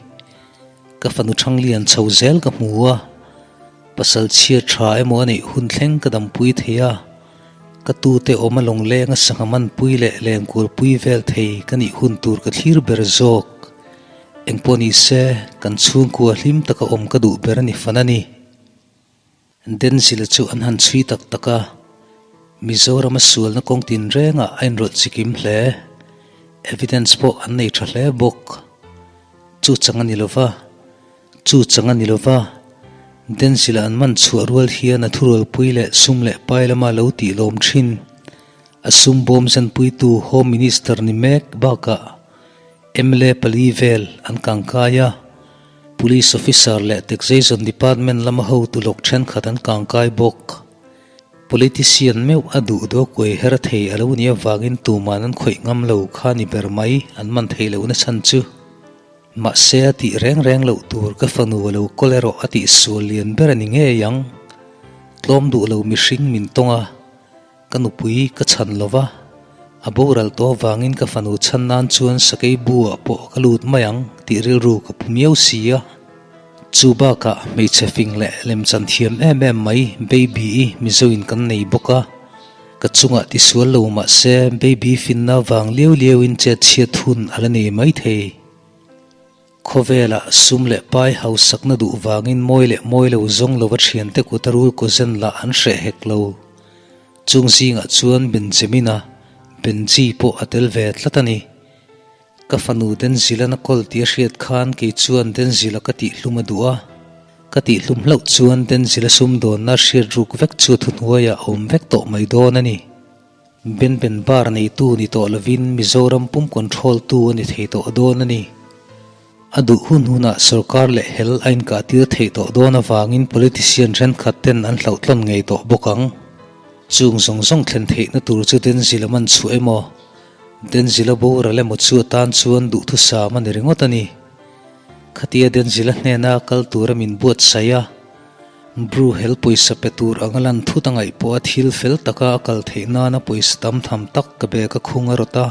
Ka fanu Thanglian chho zel ka hmu a. Pasal chhia tha emaw a neih hun thleng ka dampui thei a, ka tute awm a lawnglenga sangha manpui leh lenkualpui vel thei ka nih hun tur ka thlir ber zawk. Engpawh ni se, kan chhungkua hlim taka awm ka duh ber a ni fan a ni. Denzila chu an han chhui tak tak a, Mizorama sualna kawng tinrengah a inrawlh chikim hle. Evidence pawh an nei tha hle bawk. Chu chang a ni lova. Chu chang a ni lova, Denzila an man chhuah rual hian a thurualpui leh sum leh pai lama lo tih lawm thin. A sum bawm zanpuitu Home Minister ni mek bakah mla pali vel an kangkai a, Police Officer leh Taxation Department lama hotu lawk thenkhat an kangkai bawk. Politician meuh a duh dawk kuai her thei a lo nih avangin tuman an khawih ngam lo kha ni ber mai an man theih lohna chhan chu. Mahse a tih reng reng loh tur ka fanu a lo kawl erawh a tih sual lian ber a ni ngei ang. Tlawm duh lo mihring min tawng a, ka nupui ka chhan lo va, A boral tawh avangin ka fanu chhan nan chuan sakei bu ah pawh ka lut mai ang tih rilru ka pu miau si a. Chu bakah hmeichhe fing leh lemchan thiam em em mai Baby-i Mizo in kan nei bawk a. Ka chungah tisual lo mahse Baby finna vang liau liau in chet chhiat hun a la nei maithei. Khawvelah sum leh pai hausakna duh vangin mawi leh mawi lo zawng lova thiante kut a rul kaw zen lah an hreh hek lo. Chung zingah chuan Benjamina, Benji, pawh a tel ve tlat a ni. Ka fanu Denzilan a kawl tih a hriat khan kei chuan Denzila ka tihhlum a duh a. Ka tihhlum hlauh chuan Denzila sumdawnna hriat ruk vek chu a thuhnuaiah a awm vek tawh mai dawn a ni. Ben Ben bar neitu ni tawh lovin Mizoram pum control tu a ni thei tawh dawn a ni. A duh hun hunah sorkar leh hel a inkahtir theih tawh dawn avangin politician thenkhat ten an hlauhtlawn ngei tawh bawk ang. Chung zawng zawng thlen theihna tur chu Denzil a man chhuah emaw, Denzil a boral emaw chu atan chuan duhthusam a ni ringawt a ni. Khatia Denzil a hnena kal tura min buatsaih a. Bru hel pawisa pe tur anga lan thut a ngaih pawh a thil fel taka a kal theih nana pawisa tam tham tak ka bag a khung a rawt a,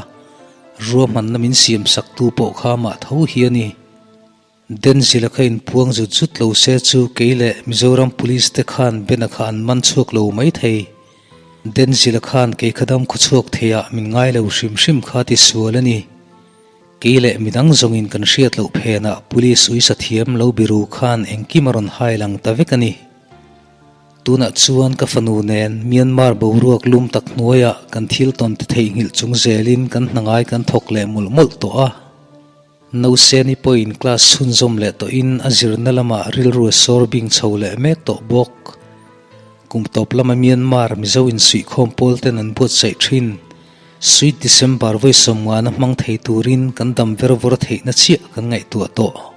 ruahmanna min siam sak tu pawh kha mah tho hi a ni. Denzil a kha inpuang zut zut lo se chu kei leh Mizoram Police te khan Bena kha an man chhuak lo mai thei. Denzil a khan kei kha dam khawchhuak theiah min ngai lo hrim hrim kha ti sual a ni. Kei leh midang zawngin kan hriat loh phenah Police uisa thiam lo biru khan engkim a rawn hai lang ta vek a ni. Tunah chuan ka fanu nen Myanmar boruak lum tak hnuaiah kan thil tawn ti theihnghilh chung zelin kan hna ngai kan thawk leh mawlh mawlh tawh a. Nauseni pawhin class chhunzawm leh tawhin a zirna lamah rilru a sawr bing chho leh mek tawh bawk. Kum tawp lama Myanmar Mizo insuihkhawm pawl ten an buatsaih thin. Sweet December vawi sawmngana hmang thei turin kan dam ver vawr theihna chiah kan ngaihtuah tawh.